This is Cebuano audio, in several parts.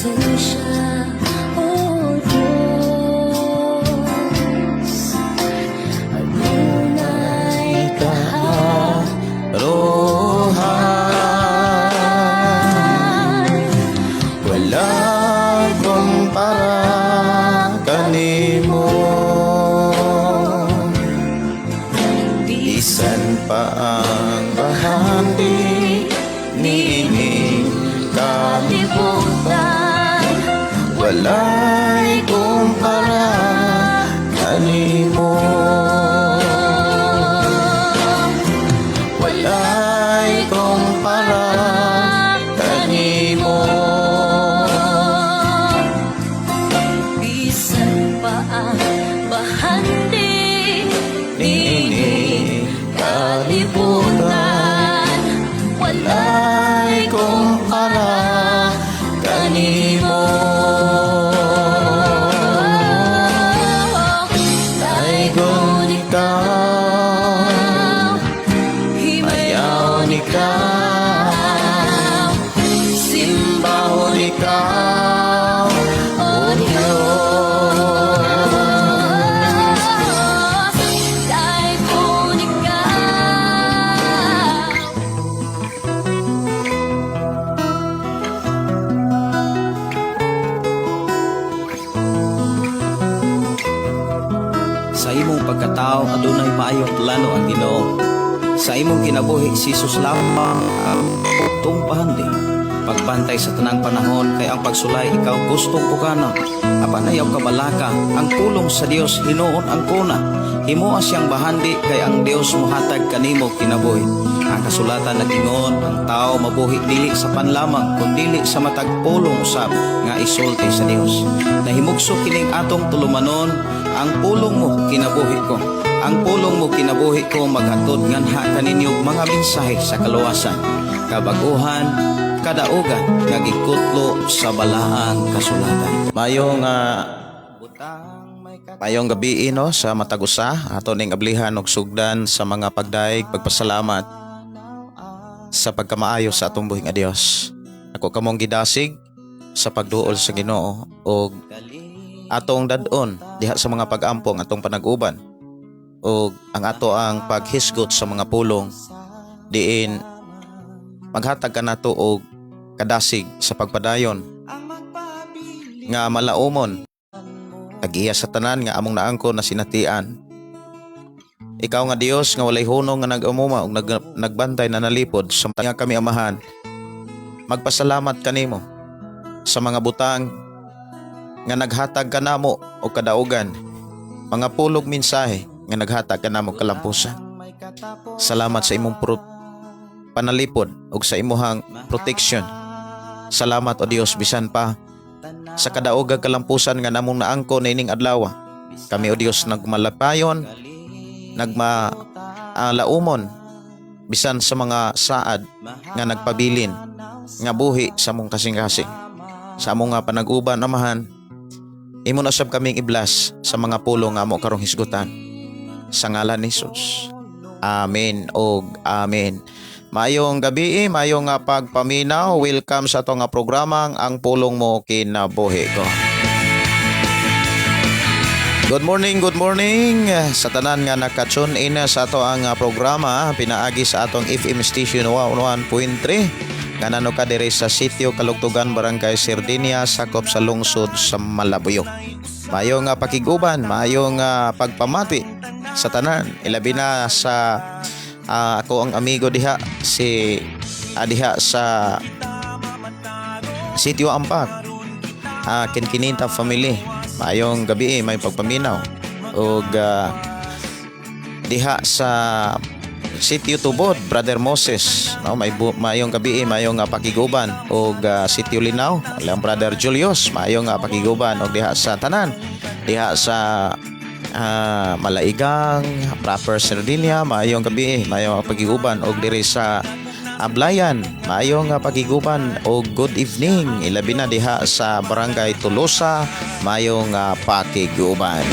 Presensya, O Diyos, adunay Kaharuhan. Wala kumpara kanimo. Bisan pa ang bahandi niining kalibutan, walay kumpara kanimo. Walay kumpara kanimo. Bisan pa ang bahandi niining kalibutan, walay kumpara kanimo. Daygon ikaw, himayawon ikaw, simbahon ikaw, O Diyos. Daygon ikaw. Sa imong pagkatao, adunay maayong plano ang Ginoo. Sa imong kinabuhi, si Jesus lamang ang tungpahandi. Pagbantay sa tanang panahon kay ang pagsulay ikaw gustong pugana. Apan ayaw kabalaka, ang pulong sa Dios hinuon ang kuna. Himoa siyang bahandi kay ang Dios mohatag kanimo kinabuhi. Ang kasulatan nag-ingon, ang tao mabuhi dili sa panlamang kundili sa matag pulong usab nga isulti sa Dios. Nahimugso kining atong tulumanon, ang pulong mo kinabuhi ko. Ang pulong mo kinabuhi ko maghatod nganha kaninyo mga mensahe sa kaluwasan, kabaguhan, kadaugan nga gikutlo sa balaang kasulatan. Mayong mayong gabi no sa matag usa, ato ning ablihan og sugdan sa mga pagdaig, pagpasalamat sa pagkamaayo sa atong buhi nga Dios. Ako kamong gidasig sa pagduol sa Ginoo og atong dad-on diha sa mga pag-ampo ang atong panag-uban og ang ato ang paghisgot sa mga pulong diin maghatag kanato og kadasig sa pagpadayon nga malaumon tag-iya sa tanan nga among naangko na sinatian. Ikaw nga Dios nga walay hunong nga nag-amuma ug nagbantay na nalipod sa nga kami Amahan. Magpasalamat kanimo sa mga butang nga naghatag kanamo og kadaugan, mga pulog mensahe nga naghatag kanamo kalampusan. Salamat sa imong panalipod ug sa imuhang protection. Salamat, o Dios, bisan pa sa kadaogag kalampusan nga namong naangko niining adlaw. Kami, o Dios, nagmalapayon, nagma laumon bisan sa mga saad nga nagpabilin nga buhi sa among kasing-kasing. Sa among nga panag-uban, Amahan, imo na usab kaming i-bless sa mga pulong nga amo karong hisgutan. Sa ngalan ni Jesus. Amen og amen. Maayong gabi, maayong nga pagpaminaw. Welcome sa atong nga programang Ang Pulong Mo Kinabuhi Ko. Good morning, good morning sa tanan nga naka-tune in sa ato ang programa pinaagi sa atong FM station 101.3 nga nano ka diri sa Sitio Kalugtugan, Barangay Sardinia, sakop sa lungsod sa Malabuyoc. Maayo nga pakiguban, maayo nga pagpamati sa tanan, ilabi na sa ako ang amigo diha si diha sa Sitio Ampak, Kinkininta family. Maayong gabi, may pagpaminaw. Og diha sa Sitio Tubod, Brother Moses, no, maayong gabi, maayong pakiguban. Og Sitio Linaw, ang Brother Julius, maayong pakiguban. Og diha sa tanan, diha sa Malaigang, proper Sardinia, maayong gabi, maayong pakiguban. Og diri sa Ablayan, maayong pakiguban og good evening. Ilabi na diha sa Barangay Tolosa, maayong pakiguban.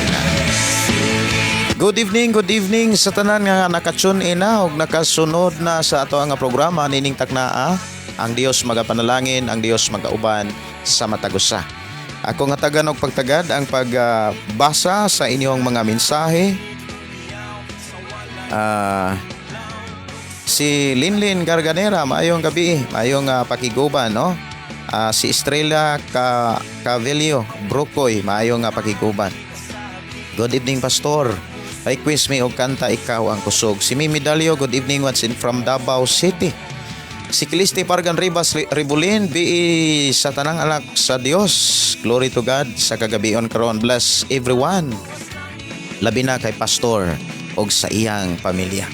Good evening sa tanan nga naka-tune in na og nakasunod na sa ato ang programa nining taknaa. Ang Dios magapanalangin, ang Dios magauban sa matag usa. Ako nga tagan og pagtagad ang pagbasa sa inyong mga mensahe. Si Linlin Garganera, maayong gabi, maayong pakiguban, no? Si Estrella Cavelio Brokoy, maayong pakiguban. Good evening, Pastor. Request me og kanta "Ikaw ang Kusog". Si Mimi Dalio, good evening, what's in from Davao City. Si Clisti Pargan Rivas Ribulin, BE sa tanang anak sa Dios. Glory to God sa kagabion karon. Bless everyone. Labi na kay Pastor og sa iyang pamilya.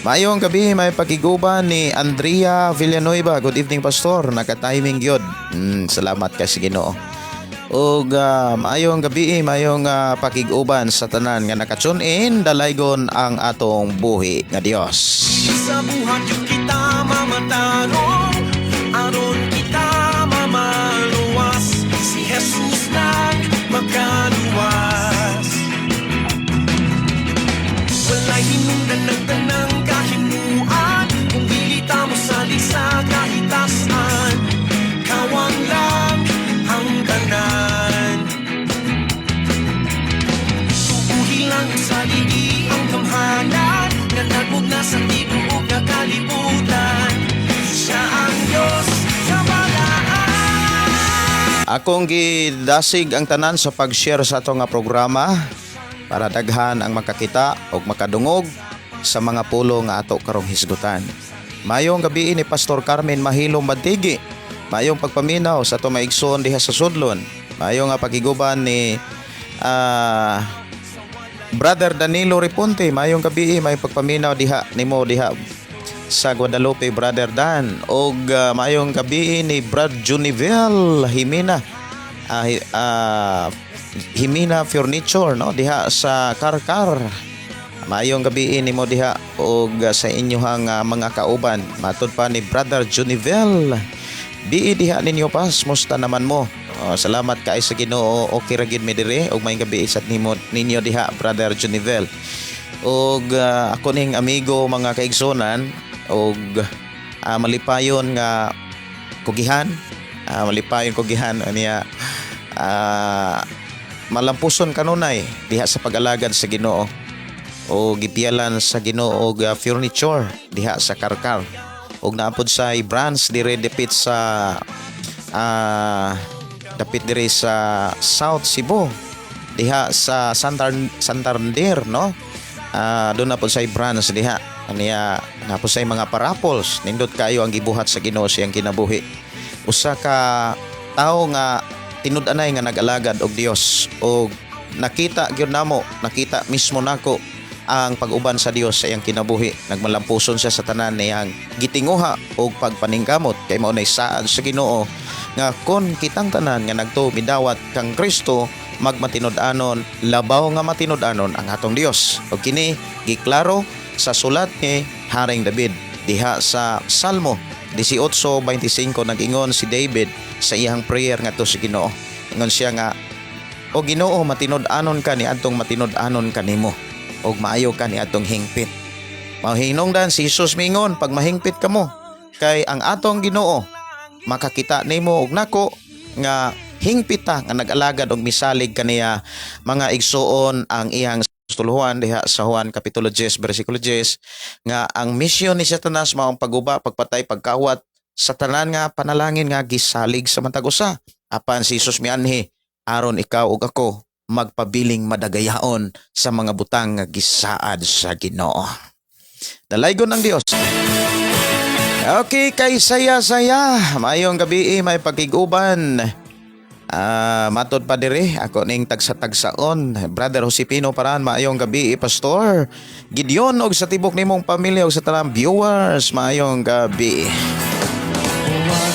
Maayong gabi, may pakiguban ni Andrea Villanueva. Good evening, Pastor. Naka-timing gyud. Salamat kay sa Ginoo. Ug maayong gabi, maayong pakiguban sa tanan nga naka-tune in, dalaygon ang atong buhi nga Dios. Sa buhat yung kita mamatarong, aron kita mamaluwas. Si Jesus nang makaluwas. Walay hinungdan ng tanang kahimuan kung dili ta mosalig sa kahitasan. Kawang lang ang tanan. Tuuhi lang sa ligi ang gamhanan nga nagmugna sa tibuok nga kalibutan. Siya ang Diyos sa balaan. Akong gidasig ang tanan sa pag-share sa ato nga programa para daghan ang makakita og makadungog sa mga pulong nga ato karong hisgutan. Mayong gabi ni Pastor Carmen Mahilom Badtigi. Mayong pagpaminaw sa ato maigsoon diha sa Sudlon. Mayong nga pakiguban ni Brother Danilo Reponte. Mayong gabi, may pagpaminaw diha nimo diha sa Guadalupe, Brother Dan. Og maayong gabi ni Brad Junivel Jimena. Jimena Furniture, no, diha sa Karkar. Maayong gabi nimo diha og sa inyong mga kauban. Matod pa ni Brother Junivel. Di diha ninyo pas, musta naman mo? Oh, salamat kay sa Ginoo, okay ra gid mi diri ug maayong gabi sa nimo ninyo diha, Brother Junivel. Og ako ning amigo, mga kaigsunan, og malipayon nga kugihan, malipayon kugihan niya, malampuson kanunay diha sa pag-alagad sa Ginoo o gipiyalan sa Ginoo og furniture diha sa Karkar ug naapod sa branch dire dapit sa dapit dire sa South Cebu diha sa Santander, no? Doon na po sa branch diha niya, na po sa mga parapols. Nindot kayo ang gibuhat sa Ginoo siyang kinabuhi, usa ka tawo nga tinud-anay nga nag-alagad og Dios og nakita gyud namo, nakita mismo nako ang pag-uban sa Dios sa iyang kinabuhi. Nagmalampuson siya sa tanan niyang gitinguha og pagpaningkamot kay mao nay saad sa Ginoo nga kon kitang tanan nga nagtuo, midawat kang Kristo, magmatinud-anon, labaw nga matinud-anon ang atong Dios. Og kini giklaro sa sulat ni Haring David diha sa Salmo 18:25. Nag-ingon si David sa iyang prayer ngadto sa Ginoo. Ingon siya nga, "O Ginoo, matinud-anon ka niadtong matinud-anon kanimo ug maayo ka niadtong hingpit." Mao hinungdan si Jesus mingon, pag mahingpit kamo kay ang atong Ginoo makakita nimo og nako nga hingpit ta nga nag-alagad og misalig kaniya. Mga igsuon, ang iyang tuluhan diha sa Juan Kapitulo 10 bersikulo 10 nga ang misyon ni Satanas mao ang pagguba, pagpatay, pagkawat sa tanan nga panalangin nga gisalig sa matag usa. Apan si Jesus mianhi aron ikaw ug ako magpabiling madagayaon sa mga butang nga gisaad sa Ginoo. Dalaygon ang Dios. Okay, kay saya-saya. Maayong gabi, may pagkiguban. Matod pa dire, ako ning tagsa-tagsaon. Brother Josepino Paran, maayong gabi, Pastor Gideon og sa tibok nimong pamilya og sa tanang viewers, maayong gabi.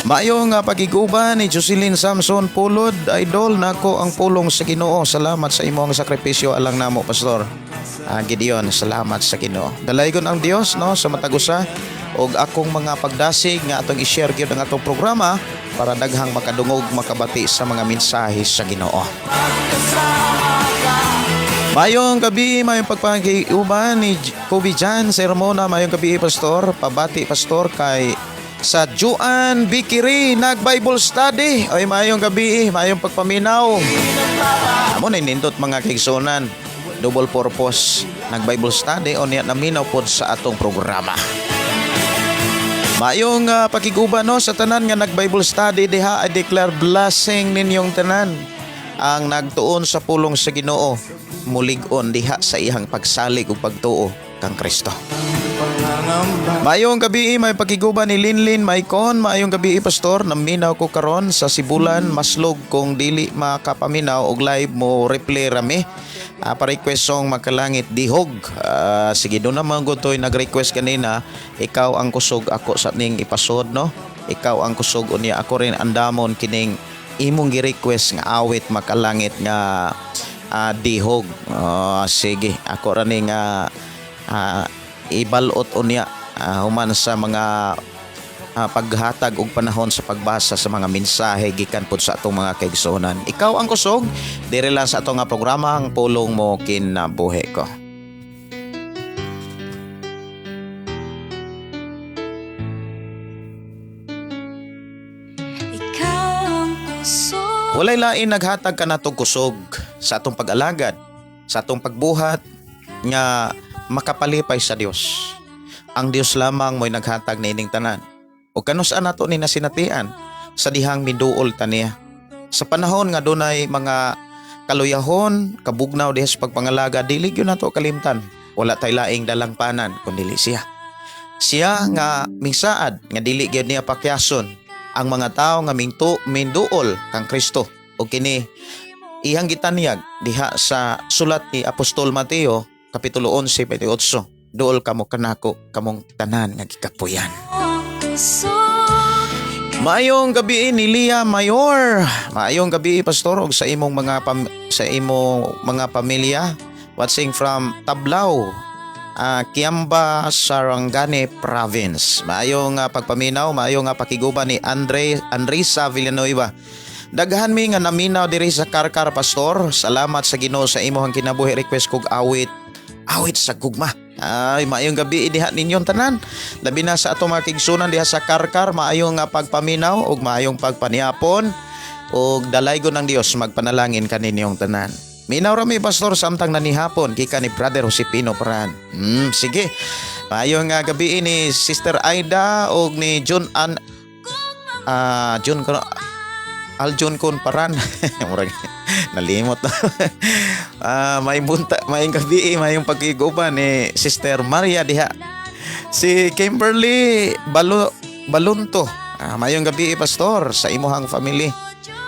Maayong pagiguban ni Jocelyn Samson Pulod, idol nako ang pulong sa Ginoo. Salamat sa imong sakripisyo alang namo, Pastor. Gideon, salamat sa Ginoo. Dalaygon ang Dios, no, sa matag usa og akong mga pagdasig nga atong i-share gyud ang atong programa para daghang makadungog, makabati sa mga mensahe sa Ginoo. Mayong gabi, mayong pagpakiuban ni Kobe Jan Sermona, mayong gabi, Pastor, pabati, Pastor, kay Sa Juan Bikiri nag Bible study. Oy, maayong gabi, maayong pagpaminaw. Amo na nindot, mga kaigsunan. Double purpose, nag Bible study o niya naminaw pod sa atong programa. Maayong pakiguban, no, sa tanan nga nag Bible study diha. I declare blessing ninyong tanan. Ang nagtuon sa pulong sa Ginoo mulig-on diha sa iyang pagsalig ug pagtuo kang Kristo. Maayong gabi, may pakiguban ni Linlin Maicon. Maayong gabi, pastor. Naminaw ko karon sa Sibulan, Maslog. Kung dili makapaminaw og live, mo replay rami. Pa-request song Makalangit, Dihog. Sige, doon naman gutoy nag-request kanina, "Ikaw ang Kusog." Ako sa ning ipasod, no. "Ikaw ang Kusog," unya ako rin andamon kining imong gi-request nga awit, Makalangit nga Dihog. Oh, sige, ako ra ning ibalot unya human sa mga paghatag og panahon sa pagbasa sa mga mensahe gikan pod sa atong mga kaigsuonan. "Ikaw ang Kusog," diri lang sa atong nga programa, Ang Pulong Mo Kinabuhi Ko. Ikaw ang kusog. Walay lain naghatag kanatong kusog sa atong pag-alagad, sa atong pagbuhat nga makapalipay sa Dios. Ang Dios lamang mo'y naghatag niining tanan. O kanus-a nato ni nasinatian sa dihang miduol ta niya. Sa panahon nga dunay mga kaluyahon, kabugnaw diha sa pagpangalaga, dili gyud nato kalimtan. Wala tay laing dalangpanan kun dili siya. Siya nga mingsaad nga dili gyud niya pakyason ang mga tao nga mingto minduol kang Kristo. O kini iyang gitanyag diha sa sulat ni Apostol Mateo kapitulo 11:28. "Duol kamo kanako, kamong tanan nga gikapuyan." Ang kusog. Maayong gabi ni Lia Mayor. Maayong gabi, pastor, ug sa imong mga pamilya, watching from Tablao, Kiamba, Sarangani Province. Maayong pagpaminaw, maayong pakiguban ni Andre Andresa Villanueva. Daghan mi nga naminaw diri sa Karkar, pastor. Salamat sa Ginoo sa imong kinabuhi. Request kog awit awit sa gugma. Ay, maayong gabi diha ninyong tanan. Labi na sa atong mga kaigsunan diha sa Karkar, maayong nga pagpaminaw ug maayong pagpanihapon ug dalaygon ng Dios magpanalangin kaninyong tanan. Minaw ra mi, pastor, samtang nanihapon gikan ni Brother Josepino Paran. Sige. Maayong nga gabi ni Sister Aida ug ni June An June kuno Aljun kun Paran. Murag nalimot na. May bunta, may gabi, may pagkiguban ni Sister Maria diha. Si Kimberly Balunto. Mayong gabi, pastor, sa imuhang family.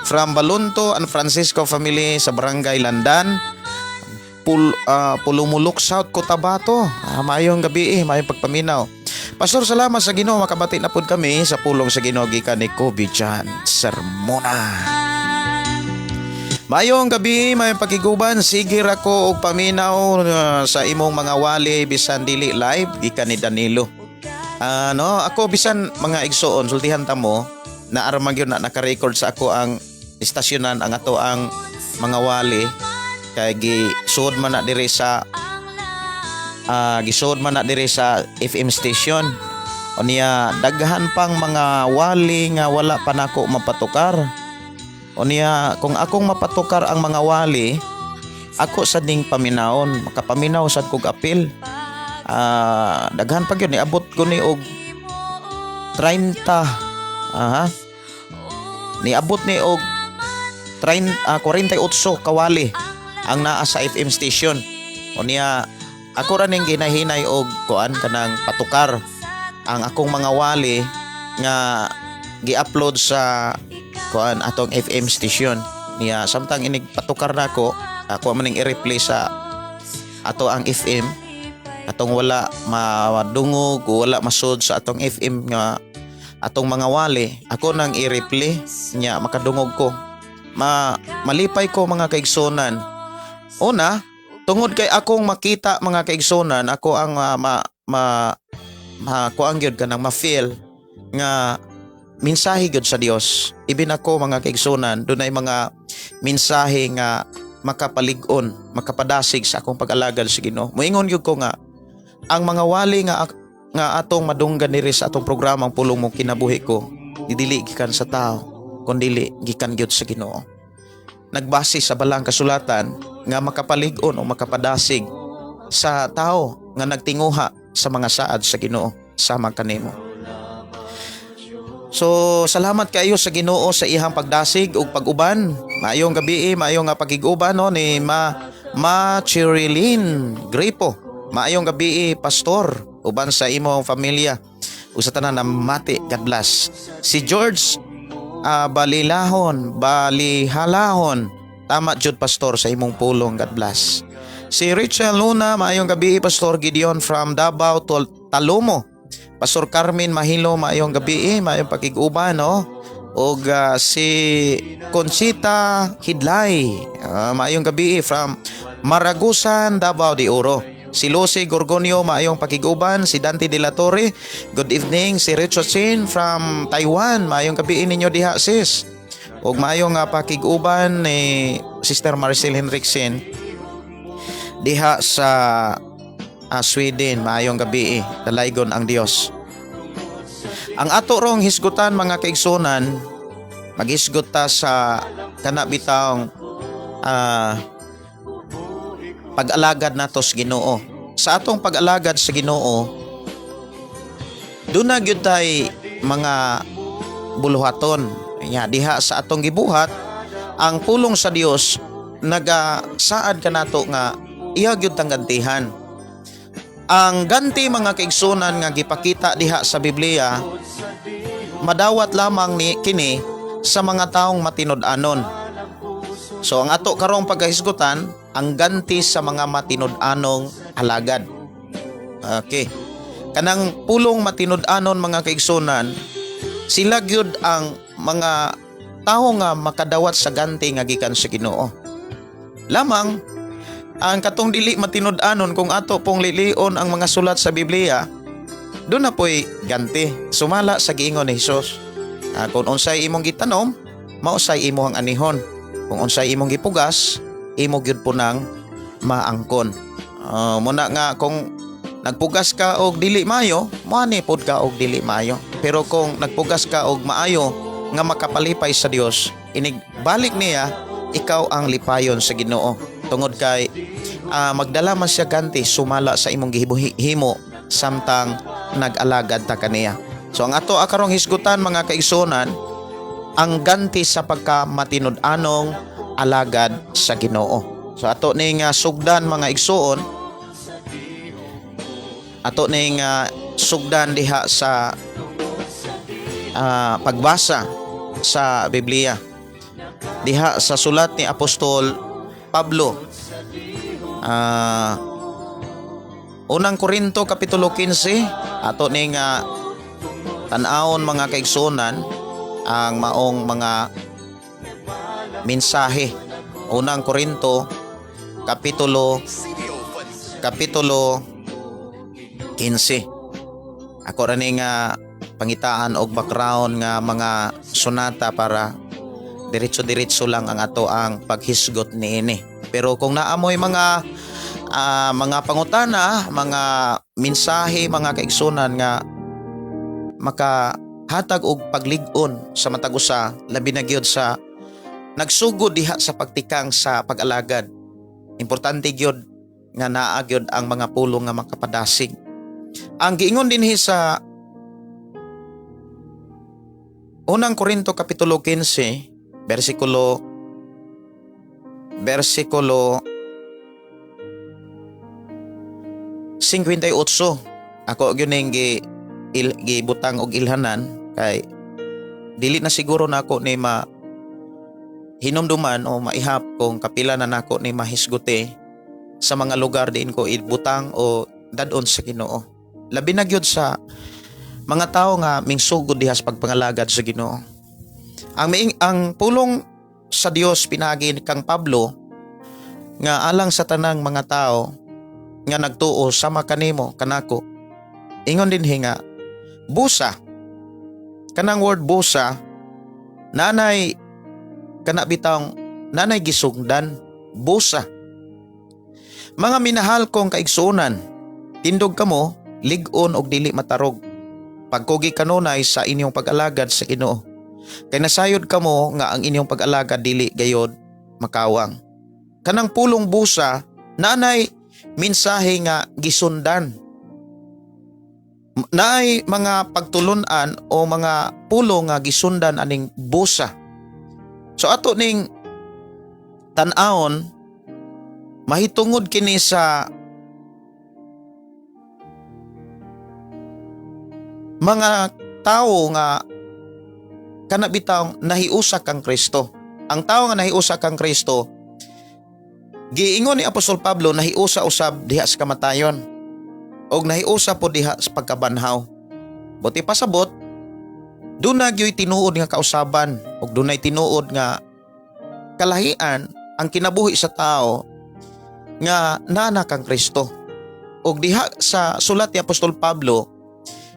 From Balunto and Francisco family sa Barangay Landan, Pulumulok, South Cotabato. Mayong gabi, mayong pagpaminaw. Pastor, salamat sa Ginoo, makabati na pud kami sa pulong sa Ginoo gikan ni Kobe John Sermona. Mayong gabi, may pakiguban, sige ra ko og paminaw sa imong mga wali bisan dili live gikan ni Danilo. Ano, ako bisan, mga igsoon, sultihan ta mo na aron gyud na naka-record sa ako ang istasyonan ang ato ang mga wali kay gisuod man na diri sa gisuod man na diri sa FM station. Unya daghan pang mga wali nga wala pa nako mapatukar. Unya kung akong mapatukar ang mga wali, ako sa ning paminawon, makapaminaw sad kog apil. Daghan pa gyud, niabot ko ni og 30. Aha. Niabot ni og 30, 48 kawali ang naa sa FM station. Unya ako ra ning ginahinay og kuan kanang patukar ang akong mga wali nga gi-upload sa kuan atong FM station. Niya samtang inig patukar nako, ako man ning i-replay sa ato ang FM, atong wala madungog o wala masud sa atong FM nga atong mga wali, ako nang i-replay nya makadungog ko. Malipay ko, mga kaigsunan. Una, tungod kay akong makita, mga kaigsunan, ako ang ma ma ma kuang gyud kanang ma-feel nga mensahe gyud sa Dios. Ibin ako, mga kaigsunan, dunay mga mensahe nga makapalig-on, makapadasig sa akong pag-alagad sa Ginoo. Moingon gyud ko nga ang mga wali nga nga atong madunggan diri sa atong programa, ang Pulong Mo Kinabuhi Ko, dili gikan sa tao kundili gikan gyud sa Ginoo. Nagbase sa Balaang Kasulatan nga makapalig-on o makapadasig sa tao nga nagtinguha sa mga saad sa Ginoo sama kanimo. So salamat kayo sa Ginoo sa iyang pagdasig ug pag-uban. Maayong gabi, maayong nga pagig-uban, no, ni Ma Ma Chirilin Gripo. Maayong gabi, pastor, uban sa imong pamilya ug sa tanan namati. God bless. Si George Balilahon, Balihalahon. Tama jud, pastor, sa imong pulong. God bless. Si Rachel Luna, maayong gabi, Pastor Gideon from Davao to Talomo. Pastor Carmen Mahilo, maayong gabi, maayong pakig-uban, no? Og si Conchita Hidlay, maayong gabi from Maragusan, Davao de Oro. Si Lucy Gorgonio, maayong pakig-uban. Si Dante De La Torre, good evening. Si Richard Chin from Taiwan, maayong gabi ninyo diha, sis. Og maayong pakig-uban ni Sister Marcel Henriksen diha sa Sweden, maayong gabi. Dalaygon ang Dios. Ang ato rong hisgutan, mga kaigsunan, maghisgot ta sa kana bitawng pag-alagad nato sa Ginoo. Sa atong pag-alagad sa Ginoo, duna gyud tay mga buluhaton. Nya diha sa atong gibuhat, ang pulong sa Dios nagasaad kanato nga iya gyud tang gantihan. Ang ganti, mga kaigsunan, nga gipakita diha sa Biblia, madawat lamang ni kini sa mga taong matinud-anon. So ang ato karong pagkahisgutan, ang ganti sa mga matinud-anong alagad. Okay. Kanang pulong matinud-anon, mga kaigsunan, sila gyud ang mga tao nga makadawat sa ganti nga gikan sa Ginoo. Lamang ang katong dili matinud-anon, kung ato pong lilion ang mga sulat sa Biblia, duna na po'y ganti. Sumala sa giingon ni Hesus. Kung unsay imong gitanom, mausay imong anihon. Kung unsay imong gipugas, imo gyud po nang maangkon. Muna nga kung nagpugas ka og dili maayo, moani pod ka og dili maayo. Pero kung nagpugas ka og maayo nga makapalipay sa Dios, inig balik niya, ikaw ang lipayon sa Ginoo. Tungod kay magdala man siya ganti sumala sa imong gihimo samtang nag-alagad ta kaniya. So ang ato akarong hisgutan, mga kaigsunan, ang ganti sa pagka matinud-anong alagad sa Ginoo. So ato ning sugdan, mga igsuon, ato ning sugdan diha sa pagbasa sa Biblia. Diha sa sulat ni Apostol Pablo, Unang Korinto kapitulo 15, ato ning tan-awon, mga kaigsunan, ang maong mga mensahe. Unang Korinto kapitulo 15. Ako ra ni nga pangitaan og background nga mga sonata para diretso-diretso lang ang ato ang paghisgot niini. Pero kung naamoy mga pangutana, mga mensahe, mga kaigsunan, nga makahatag og paglig-on sa matag usa, labi na gyud sa nagsugod diha sa pagtikang sa pag-alagad. Importante gyud nga naa gyud ang mga pulong nga makapadasig. Ang giingon dinhi sa Unang Korinto kapitulo 15 versikulo 58, ako gyud ning gibutang og ilhanan kay dili na siguro nako ni ma hinumduman o maihap kung kapila na nako ni mahisguti sa mga lugar diin ko ibutang o dadon sa Ginoo. Labi na gyud sa mga tao nga mingsugod diha sa pagpangalagad sa Ginoo. Ang pulong sa Dios pinagi kang Pablo nga alang sa tanang mga tao nga nagtuo sama kanimo kanako. Ingon dinhi nga busa, kanang word busa, nanay kana bitawng nanay gisugdan busa. Mga minahal kong kaigsuonan, tindog kamo. lig-on og dili matarog. Pagkugi kanunay sa inyong pag-alagad sa Ginoo. Kay nasayod kamo nga ang inyong pag-alagad dili gayod makawang. Kanang pulong busa naanay mensahe nga gisundan. Naay mga pagtulunan o mga pulong nga gisundan aning busa. So ato ning tan-awon, mahitungod kini sa mga tawo nga kana bitawng nahiusa kang Kristo. Ang tawo nga nahiusa kang Kristo, giingon ni Apostol Pablo, nahiusa usab diha sa kamatayon og nahiusa po diha sa pagkabanhaw. Buti pasabot, duna gyoy tinuod nga kausaban ug dunay tinuod nga kalahian ang kinabuhi sa tao nga nana kang Kristo. Ug diha sa sulat ni Apostol Pablo,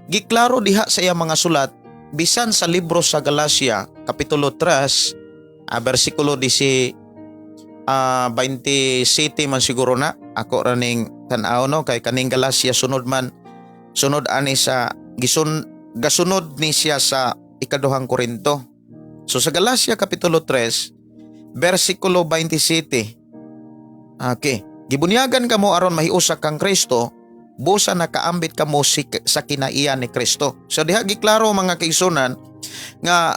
giklaro diha sa iyang mga sulat bisan sa libro sa Galacia kapitulo 3, bersikulo 10, 27 man siguro na ako ra ning tan-aw, no, kay kaning Galacia sunod man, sunod ani sa gisun gasunod ni siya sa Ikaduhang Korinto. So sa Galacia kapitulo 3 bersikulo 27. Okay. Gibunyagan kamo aron mahiusa kang Kristo, busa nakaambit kamo sa kinaiya ni Kristo. So diha giklaro, mga kaigsunan, nga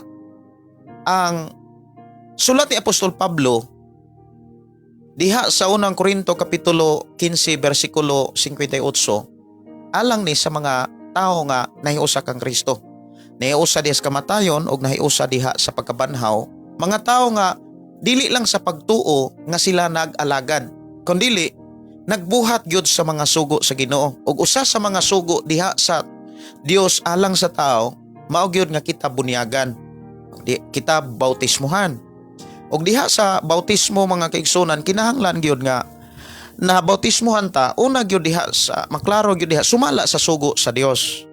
ang sulat ni Apostol Pablo diha sa Unang Korinto kapitulo 15 bersikulo 58 alang ni sa mga tao nga nahiusa kang Kristo. Nahiusa diha sa kamatayon ug nahiusa diha sa pagkabanhaw, mga tao nga dili lang sa pagtuo nga sila nag-alagad, kundili nagbuhat gyud sa mga sugo sa Ginoo. Ug usa sa mga sugo diha sa Dios alang sa tao, mao gyud nga kita bunyagan. Di, kita bautismuhan. Ug diha sa bautismo, mga kaigsunan, kinahanglan gyud nga na bautismuhan ta, una gyud diha sa maklaro gyud diha sumala sa sugo sa Dios.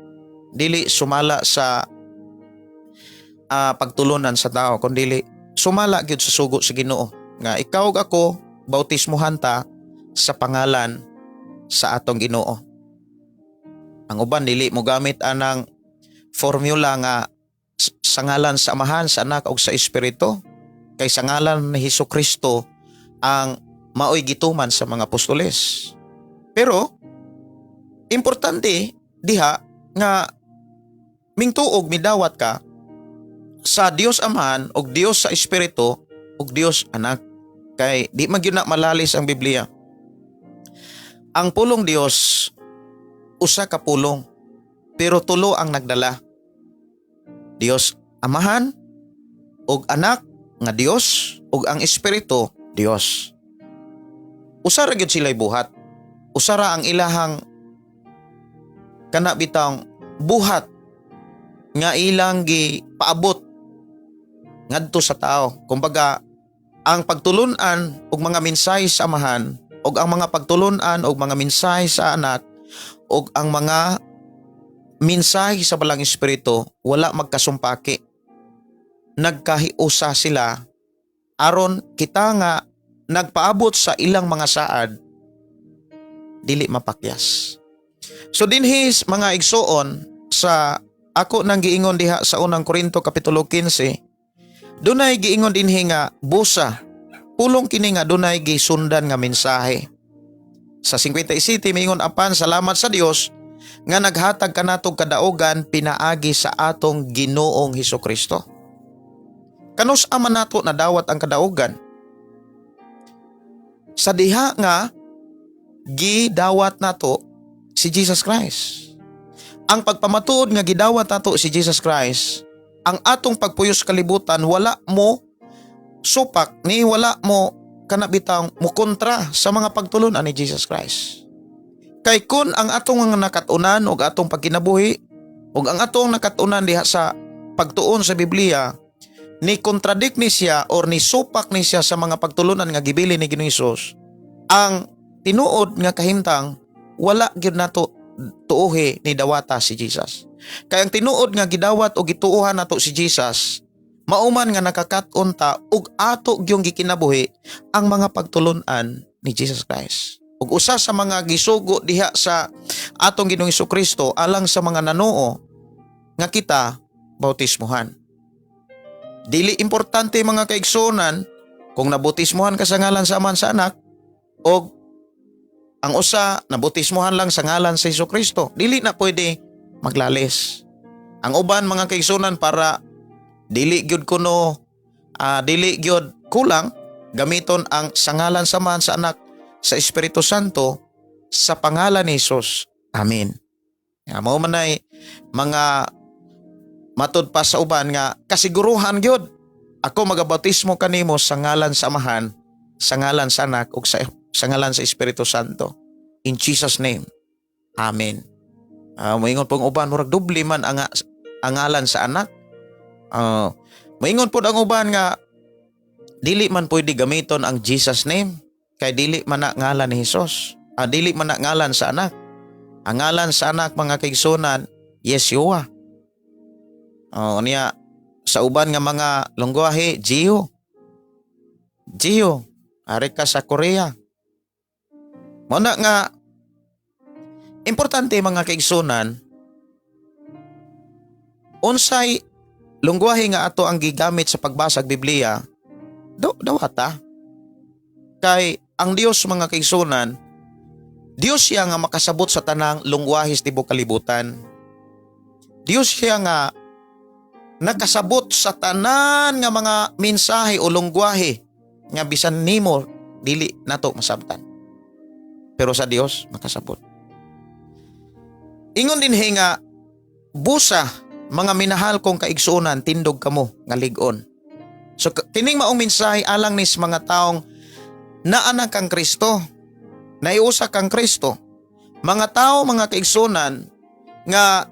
Dili sumala sa pagtulunan sa tao, kundili sumala gyud sa sugo sa Ginoo nga ikaw ug ako bautismuhan ta sa pangalan sa atong Ginoo. Ang uban dili mo gamit anang formula nga sa ngalan sa Amahan, sa Anak ug sa Espiritu, kay sa ngalan ni Hesus Kristo ang maoy gituman sa mga apostoles. Pero importante diha nga mingtuog, midawat ka sa Dios Amahan ug Dios sa Espiritu ug Dios Anak, kay di man gyud na malalis ang Biblia. Ang pulong Dios usa ka pulong, pero tulo ang nagdala. Dios Amahan ug Anak nga Dios ug ang Espiritu Dios. Usa ra gyud sila'y buhat. Usa ra ang ilahang kana bitang buhat nga ilang gipaabot ngadto sa tao. Kumbaga, ang pagtulunan og mga mensahe sa Amahan ug ang mga pagtulunan og mga mensahe sa Anak ug ang mga mensahe sa Balang Espiritu wala magkasumpaki. Nagkahiusa sila aron kita nga nagpaabot sa ilang mga saad dili mapakyas. So dinhis, mga igsuon, sa ako nang giingon diha sa Unang Korinto kapitulo 15, dunay giingon dinhi nga busa, pulong kini nga dunay gisundan nga mensahe. Sa 57 miingon, "Apan salamat sa Dios nga naghatag kanatog kadaugan pinaagi sa atong Ginoong Hesus Kristo." Kanus ama nato nadawat ang kadaugan? Sa diha nga gidawat nato si Jesus Christ. Ang pagpamatuod nga gidawat nato si Jesus Christ, ang atong pagpuyos kalibutan wala mo supak ni wala mo kana bitang mo kontra sa mga pagtulunan ni Jesus Christ. Kay kun ang atong mga nakatunan ug atong pagkinabuhi ug ang atong nakatunan diha sa pagtuon sa Biblia ni contradict ni siya or ni supak ni siya sa mga pagtulunan nga gibili ni Ginoong Hesus, ang tinuod nga kahimtang wala gyud nato tuohi ni dawata si Jesus. Kay ang tinuod nga gidawat o gituohan nato si Jesus, mauman nga nakakat-on ta ug ato gyung gikinabuhi ang mga pagtulunan ni Jesus Christ. Ug usa sa mga gisugo diha sa atong Ginoong Kristo alang sa mga nanuo nga kita bautismuhan. Dili importante, mga kaigsuonan, kung nabautismuhan ka sa ngalan sa Amahan, sa Anak o ang usa nabautismuhan lang sa ngalan sa Hesus Kristo. Dili na pwede maglalis. Ang uban, mga kaigsuonan, para dili gyud kuno dili gyud kulang, gamiton ang sa ngalan sa Amahan, sa Anak, sa Espiritu Santo, sa pangalan ni Jesus. Amen. Ya, mao man ay mga matud pa sa uban nga kasiguruhan gyud ako magabautismo kanimo sa ngalan sa Amahan, sa ngalan sa Anak ug sa ngalan sa Espiritu Santo. In Jesus' name. Amen. Moingon pong uban, murag doble man ang ngalan sa Anak. Moingon pod ang uban nga dili man pwede gamiton ang Jesus name kay dili man na ngalan ni Jesus. Dili man na ngalan sa Anak. Ang ngalan sa Anak, mga kaigsuonan, Yeshua. Oh, niya sa uban nga mga lengguwahe, Gio. Gio, ari ka sa Korea. Mao na nga importante, mga kaigsuonan, unsay lengguwahe nga ato ang gigamit sa pagbasa og Biblia, do dawata. Kay ang Dios, mga kaigsuonan, Dios siya nga makasabot sa tanang lengguwahe sa tibuok kalibutan. Dios siya nga nakasabot sa tanan nga mga mensahe o lengguwahe nga bisan nimo dili nato masabtan. Pero sa Dios makasabot. Ingon dinhi nga, "Busa, mga minahal kong kaigsuonan, tindog kamo nga lig-on." So kining maong mensahe alang ni sa mga taong naa na kang Kristo, naiusa kang Kristo. Mga tao, mga kaigsuonan, nga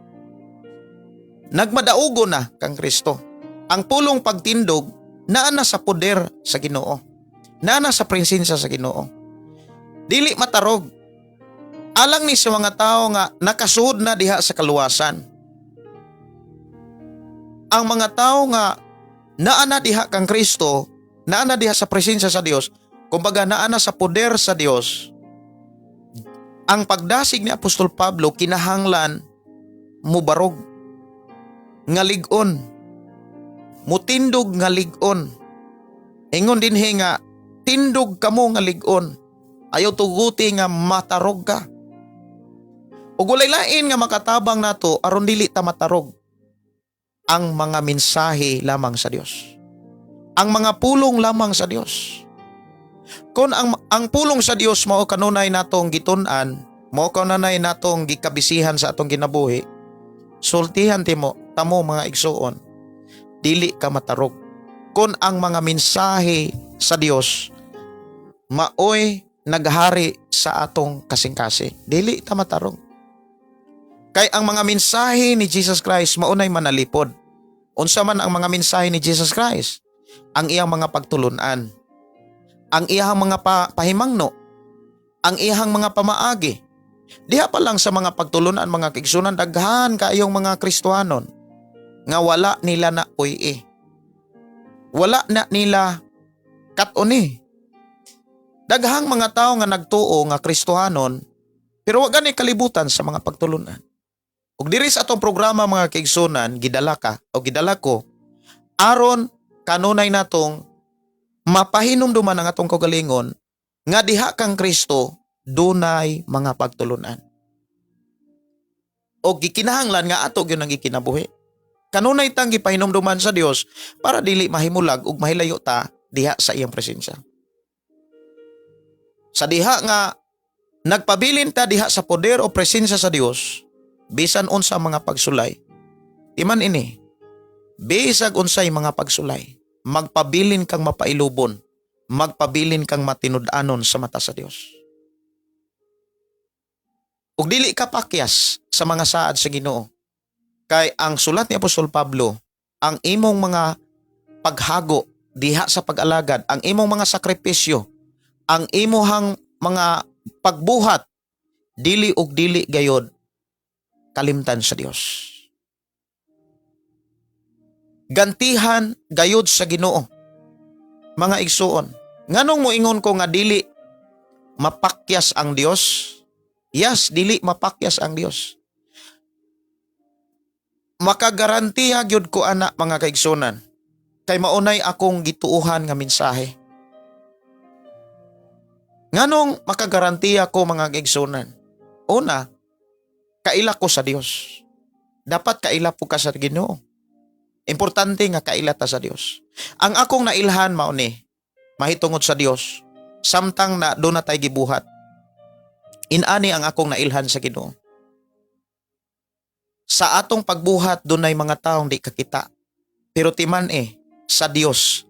nagmadaugo na kang Kristo. Ang pulong pagtindog naa na sa poder sa Ginoo. Naa na sa presensya sa Ginoo. Dili matarog. Alang ni sa mga tao nga nakasuod na diha sa kaluwasan. Ang mga tao nga naa na diha kang Kristo, naa na diha sa presensya sa Dios, kumbaga naa na sa poder sa Dios. Ang pagdasig ni Apostol Pablo, kinahanglan mubarog nga lig-on, mutindog nga lig-on. Ingon dinhi nga tindog kamo nga lig-on. Ayaw tuguti nga matarog ka. Ug walay lain nga makatabang nato aron dili ta matarog. Ang mga mensahe lamang sa Dios. Ang mga pulong lamang sa Dios. Kung ang pulong sa Dios mao kanunay natong gitun-an, mao kanunay natong gikabisihan sa atong kinabuhi, sultihan timo tamo, mga igsuon, dili ka matarog. Kung ang mga mensahe sa Dios maoy naghari sa atong kasing-kasing, dili ta matarog. Kay ang mga mensahe ni Jesus Christ maunay manalipod. Unsa man ang mga mensahe ni Jesus Christ? Ang iyang mga pagtulunan, ang iyang mga pahimangno, ang iyang mga pamaagi. Diha pa lang sa mga pagtulunan, mga kaigsuonan, daghan kaayong mga Kristohanon nga wala nila na puy. Wala na nila kat-oni. Daghang mga tao nga nagtuo nga Kristohanon pero wa gani kalibutan sa mga pagtulunan. Ug diri sa atong programa, mga kaigsuonan, gidala ka o gidala ko aron kanunay natong mapahinumduman ang atong kaugalingon nga diha kang Kristo dunay mga pagtulunan. O gikinahanglan nga ato gyud ang gikinabuhi. Kanunay tang gipahinumduman sa Dios para dili mahimulag ug mahilayo ta diha sa iyang presensya. Sa diha nga nagpabilin ta diha sa poder o presensya sa Dios, bisan unsa mga pagsulay. Timan ini, bisag unsay mga pagsulay, magpabilin kang mapailubon, magpabilin kang matinud-anon sa mata sa Dios. Ug dili ka pakyas sa mga saad sa Ginoo. Kay ang sulat ni Apostol Pablo, ang imong mga paghago diha sa pag-alagad, ang imong mga sakripisyo, ang imuhang mga pagbuhat, dili ug dili gayod kalimtan sa Dios. Gantihan gayod sa Ginoo. Mga igsuon, nganong moingon ko nga dili mapakyas Mapakyas ang Dios. Yes, dili mapakyas ang Dios. Makagarantiya gyud ko ana, mga kaigsunan. Kay maunay akong gituuhan nga mensahe. Nganong makagarantiya ko, mga kaigsunan? Una, kaila ko sa Dios. Dapat kaila po ka sa Ginoo. Importante nga kaila ta sa Dios. Ang akong nailhan mao ni mahitungod sa Dios samtang na doon na tay gibuhat. Inani ang akong nailhan sa Ginoo. Sa atong pagbuhat, dunay mga taong di kakita. Pero timan eh, sa Dios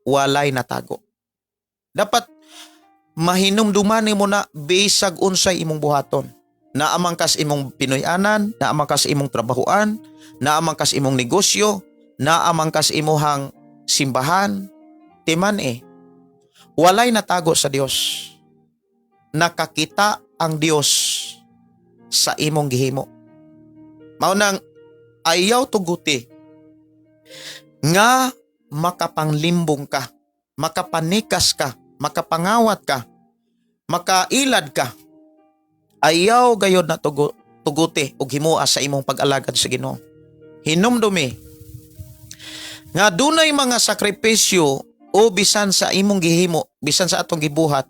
walay natago. Dapat mahinumduman mo na bisag unsay imong buhaton. Naamang kas imong Pinoy-anan, naamang kas imong trabahuan, naamang kas imong negosyo, naamang kas imuhang simbahan, timan eh, walay natago sa Dios. Nakakita ang Dios sa imong gihimo. Mao nang ayaw tuguti nga makapanglimbong ka, makapanikas ka, makapangawat ka, makailad ka. Ayaw gayod na tuguti og himoa sa imong pag-alagad sa Ginoo. Hinumdumi nga dunay mga sakripisyo o bisan sa imong gihimo, bisan sa atong gibuhat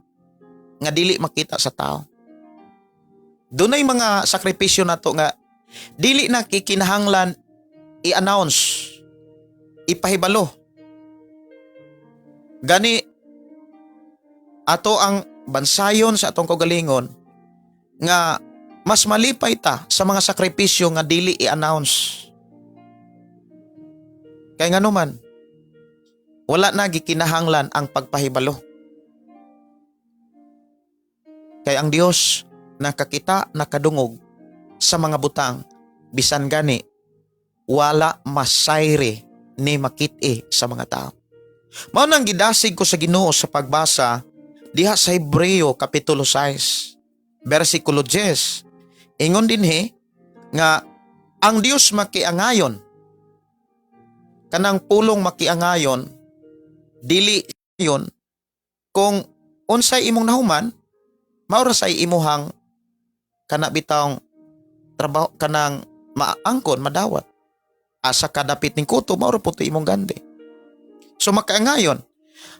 nga dili makita sa tao. Dunay mga sakripisyo nato nga dili na kikinahanglan i-announce, ipahibalo. Gani ato ang bansayon sa atong kaugalingon nga mas malipay ta sa mga sakripisyo nga dili i-announce. Kay nganuman, wala na gikinahanglan ang pagpahibalo. Kay ang Dios nakakita, nakadungog sa mga butang bisan gani wala masayre ni makit-i sa mga tao. Mao nang gidasig ko sa Ginoo sa pagbasa diha sa Hebreo kapitulo 6 bersikulo 10. Ingon dinhi nga ang Dios makiangayon. Kanang pulong makiangayon, dili yon kung unsay imong nahuman mao ra say imuhang kana bitawng trabaho, kanang maangkon, madawat. Asa ka dapit ning kuto, mao ra pud to imong gandi. So makaangayon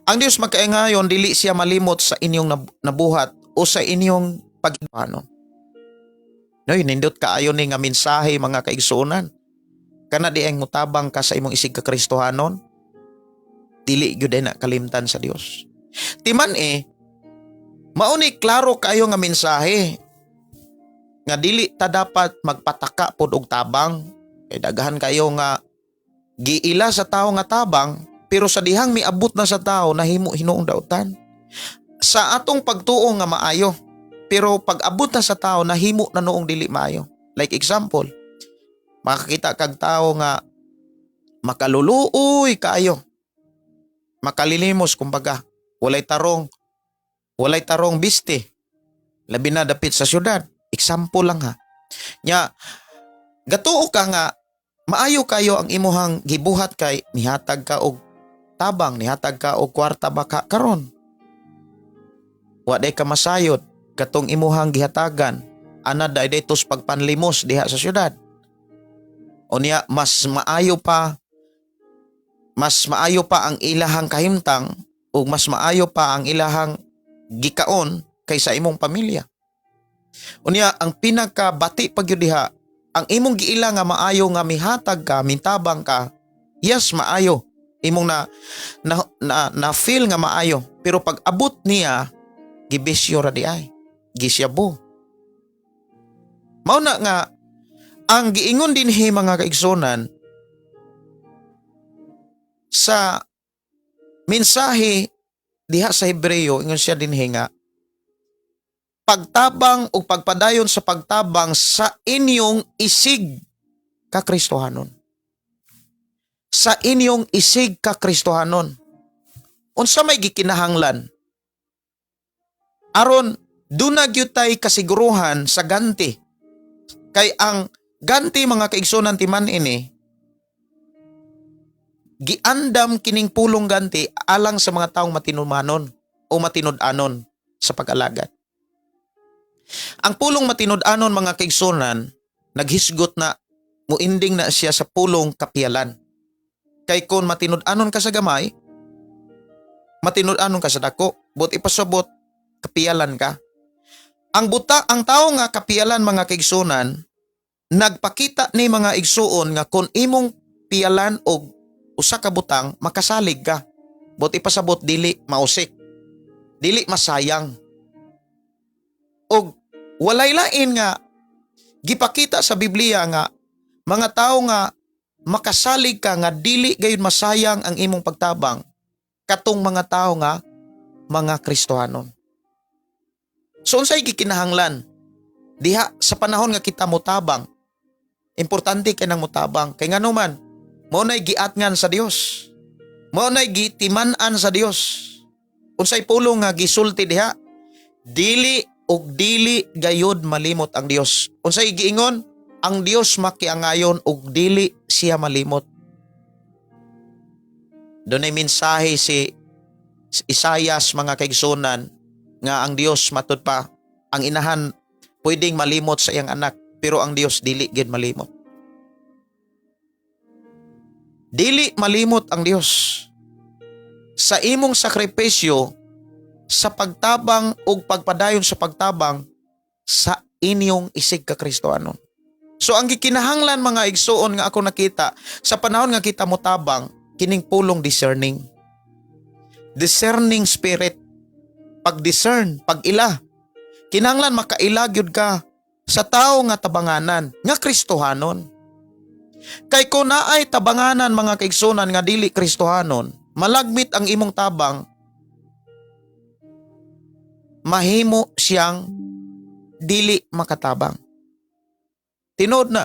ang Dios, makaangayon, dili siya malimot sa inyong nabuhat o sa inyong pag ano. No, nindot kaayo ni nga mensahe, mga kaigsuonan. Kana di ang mutabang ka sa imong isig ka Kristohanon, dili gyud na kalimtan sa Dios. Timan eh, mao ni klaro kaayo nga mensahe nga dili ta dapat magpataka pod og tabang, kay daghan kayo nga giila sa tao nga tabang, pero sa dihang miabot na sa tao, nahimo hinuong dautan. Sa atong pagtuo nga maayo, pero pag abot na sa tao, nahimo na noong dili maayo. Like example, makakita kag tao nga makaluluoy kaayo, makalilimos kumbaga, walay tarong biste, labi na dapit sa syudad. Example lang ha. Nya gatuo ka nga maayo kayo ang imuhang gibuhat kay nihatag ka og tabang, nihatag ka og kwarta baka karon. Wa day ka masayod katong imuhang gihatagan ana day tos pagpanlimos diha sa syudad. Unya mas maayo pa ang ilahang kahimtang ug mas maayo pa ang ilahang gikaon kaysa imong pamilya. Unya ang pinakabati pa gyud diha, ang imong giila nga maayo nga mihatag ka, mitabang ka, yes, maayo. Imong na feel nga maayo, pero pag abot niya, gibisyo ra di ay. Gisyabo. Mao na nga ang giingon dinhi, mga kaigsunan, sa mensahe diha sa Hebreo, ingon siya dinhi nga pagtabang o pagpadayon sa pagtabang sa inyong isig kakristohanon. Sa inyong isig kakristohanon. Unsa may gikinahanglan? Aron duna gyud tay kasiguruhan sa ganti. Kay ang ganti, mga kaigsunan, timan ini giandam kining pulong ganti alang sa mga taong matinumanon o matinud-anon sa pag-alagad. Ang pulong matinud-anon, mga kaigsunan, naghisgot na muinding na siya sa pulong kapiyalan. Kay kung matinud-anon ka sa gamay, matinud-anon ka sa dako, but ipasabot kapiyalan ka. Ang buta ang tao nga kapiyalan, mga kaigsunan, nagpakita ni mga igsuon nga kung imong piyalan og usa ka butang, makasalig ka. But ipasabot dili mausik. Dili masayang. Og walay lain nga gipakita sa Biblia nga mga tao nga makasalig ka nga dili gayud masayang ang imong pagtabang, katong mga tao nga mga Kristohanon. So unsay gikinahanglan diha sa panahon nga kita motabang? Importante kay nang motabang kay ngano man mao nay giatngan sa Dios. Mao nay gitiman-an sa Dios. Unsay pulong nga gisulti diha? Dili ug dili gayud malimot ang Dios. Unsay giingon? Ang Dios makiangayon ug dili siya malimot. Dunay mensahe si Isayas, mga kaigsunan, nga ang Dios, matud pa ang inahan pwedeng malimot sa iyang anak, pero ang Dios dili gid malimot. Dili malimot ang Dios. Sa imong sakripisyo sa pagtabang ug pagpadayon sa pagtabang sa inyong isig ka Kristohanon. So ang gikinahanglan, mga igsuon, nga ako nakita sa panahon nga kita motabang, kining pulong discerning. Discerning spirit. Pag-discern, pag-ila. Kinahanglan makaila gyud ka sa tao nga tabanganan nga Kristohanon. Kay kung naay tabanganan, mga kaigsunan, nga dili Kristohanon, malagmit ang imong tabang, mahimo siyang dili makatabang. Tinuod na.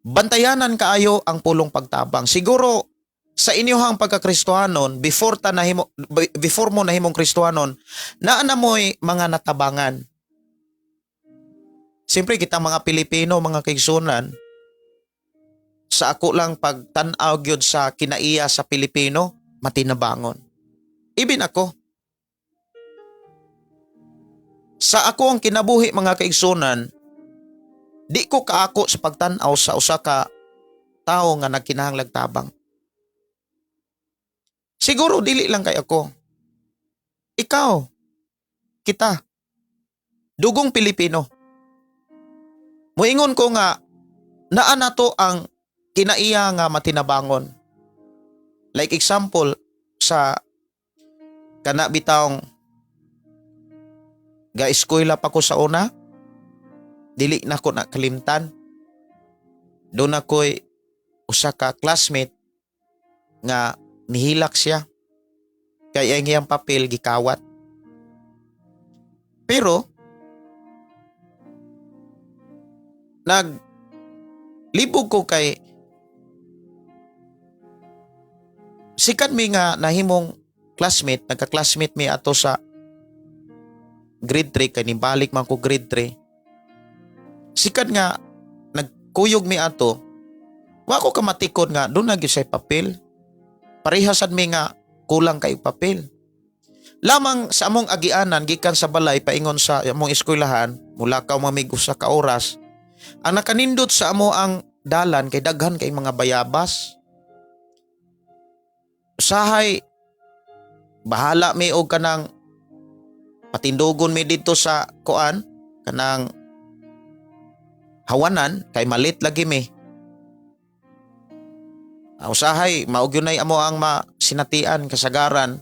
Bantayanan kaayo ang pulong pagtabang. Siguro sa inyohang pagkakristohanon, before mo nahimong Kristohanon, naa na mo'y mga natabangan. Siyempre kita mga Pilipino, mga kaigsunan, sa ako lang pagtan-aw gyud sa kinaiya sa Pilipino, matinabangon. Ibin ako. Sa ako ang kinabuhi, mga kaigsunan, di ko kaako sa pagtan-aw sa usa ka tawo nga nagkinahanglag tabang. Siguro dili lang kay ako. Ikaw, kita, dugong Pilipino. Muingon ko nga naa nato ang kinaiya nga matinabangon. Like example sa kana bitawng ga eskwela pa ko sa una, dili na ko na kalimtan. Doon ako'y usa ka classmate nga nihilak siya kay ang iyang papel gikawat. Pero nag libog ko kay sikat mi nga nahimong classmate, nagka-classmate mi ato sa grade 3 kay nibalik man ko grade 3. Sikat nga nagkuyog mi ato, wa ko kamatikod nga doon na gyud siya papel. Parehasad mi nga kulang kay papel. Lamang sa among agianan gikan sa balay paingon sa among eskwelahan, mulakaw mamig usa ka oras. Ang nakanindot sa amo ang dalan kay daghan kay mga bayabas. Usahay bahala mi og kanang patindugon mi dito sa kuan, kanang hawanan, kay malit lagi mi. Usahay mao gyud nay amo ang masinatian kasagaran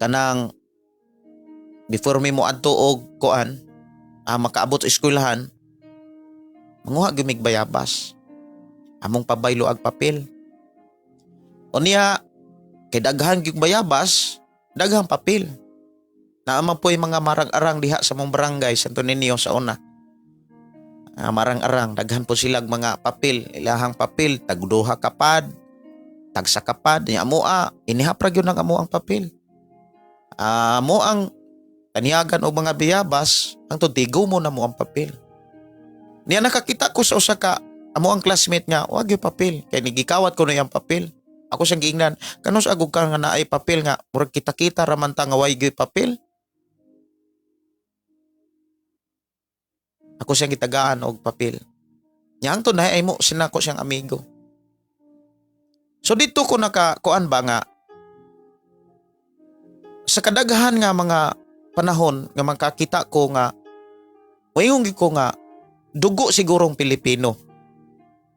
kanang before mi mo adto og kuan, makaabot sa eskwelahan, manguha gyud mig bayabas, among pabaylo ag papel. Unya kay daghan gyud bayabas, daghang papel. Naa man po'y mga marang-arang diha sa mong barangay Santo Niño sa una. Marang-arang, daghan po silag mga papel, ilahang papel tag duha ka pad, tagsa ka pad. Nya amo inihap ra gyud ang amo ang papel. Mo ang taniyagan og mga biyabas, ang tigo mo na mo ang papel. Niya nakakita ko sa usa ka amo ang classmate nga wa gyud papel kay nigikawat ko na iyang papel. Ako siyang giingnan, "Kanus agog ka nga naay papel nga murag kita-kita ra man ta nga way gyud papel?" Ako siyang gitagaan og papel. Nya hangtod na ay mo sinako siyang amigo. So dito ko naka kuan ba nga sa kadaghan nga mga panahon nga makakita ko nga moingon gyud ko nga dugo sigurong Pilipino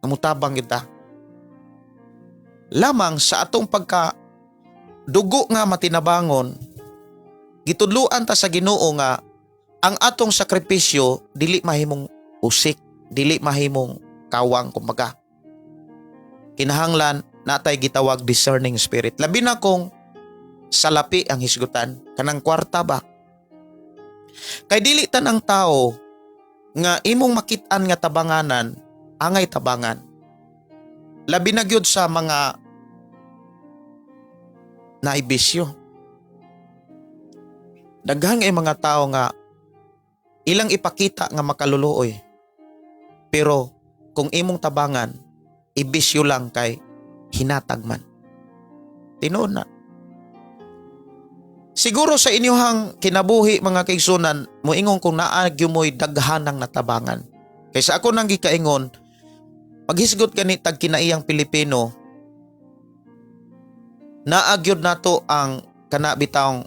nga mutabang kita. Lamang sa atong pagka dugo nga matinabangon, gitudluan ta sa Ginoo nga ang atong sakripisyo dili mahimong usik, dili mahimong kawang kumbaga. Kinahanglan natay gitawag discerning spirit. Labi na kung salapi ang hisgutan, kanang kwarta ba. Kay dili tanang tao nga imong makit-an nga tabanganan, angay tabangan. Labi na gyud sa mga naibisyo. Daghan ay mga tao nga ilang ipakita nga makaluluoy. Pero kung imong tabangan, ibisyo lang kay hinatag man. Tinuod na. Siguro sa inyuhang kinabuhi, mga kaigsunan, moingon kung naa gyud mo'y daghanang natabangan. Kaysa ako nang gikaingon, maghisgot gani tag kinaiyang Pilipino, naa gyud nato ang kana bitawng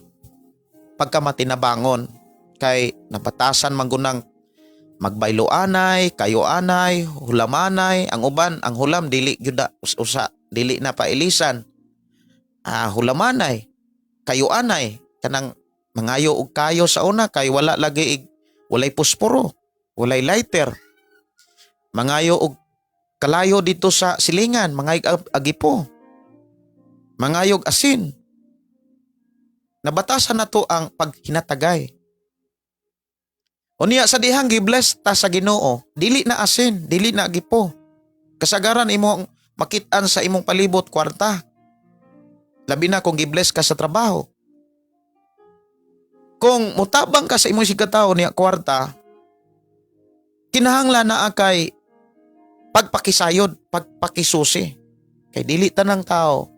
pagkamatinabangon kay nabatasan man gunang magbayloanay, kayoanay, hulamanay, ang uban, ang hulam dili gyud na usa, dili na pailisan. Ah, hulamanay, kayoanay, kanang mangayo og kayo sa una kay wala lagi walay posporo, walay lighter. Mangayo og kalayo dito sa silingan, mangayog agipo. Mangayog asin. Nabatasan na to ang paghinatagay. Unya sa dihang gibless ta sa Ginoo, dili na asin, dili na agipo. Kasagaran imong makit-an sa imong palibot kwarta. Labi na kung gibless ka sa trabaho. Kung mutabang ka sa imong sigkatawo niya kwarta, kinahanglan na kay pagpakisayod, pagpakisusi. Kay dili tanang tao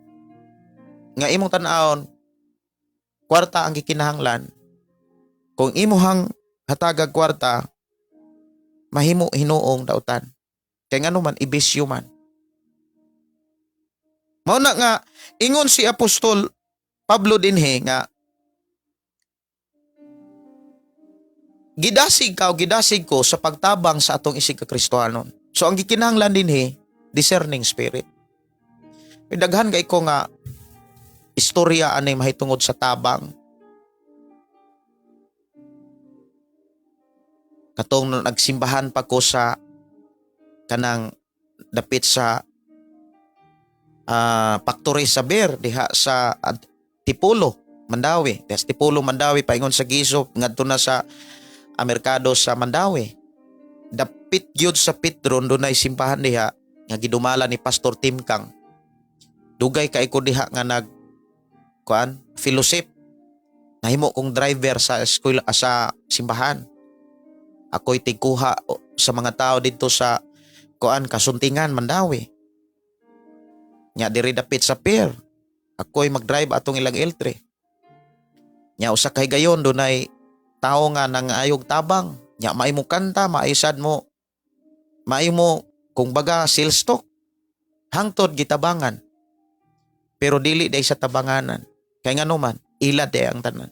nga imong tan-awon kwarta ang gikinahanglan. Kung imuhang hatagag kwarta, mahimo hinuong dautan. Kay ngano man, ibisyo man. Mao na nga ingon si Apostol Pablo dinhi nga gidasig ka o gidasig ko sa pagtabang sa atong isig ka Kristohanon. So ang gikinahanglan dinhi, discerning spirit. May daghan kay ko nga istorya anay mahitungod sa tabang. Katong nagsimbahan pa ko sa kanang dapit sa factory sa beer diha sa Tipulo, Mandaue. Diha sa Tipulo, Mandaue, paingon sa Giso ngadto na sa merkado sa Mandaue. Dapit gyud sa Petron, dunay simbahan diha nga gidumala ni Pastor Tim Kang. Dugay kay ko diha nga nag kuan fellowship. Nahimo kong driver sa eskwela, sa simbahan. Ako'y tigkuha sa mga tao didto sa kuan Kasuntingan, Mandaue. Nya diri dapit sa pier. Ako'y magdrive atong ilang L3. Nya usa kay gayon dunay tao nga nangayog tabang. Nya maay mo kanta, maay sad mo. Maay mo kung baga sales talk. Hangtod gitabangan. Pero dili day sa tabanganan. Kay ngano man, ila day ang tanan.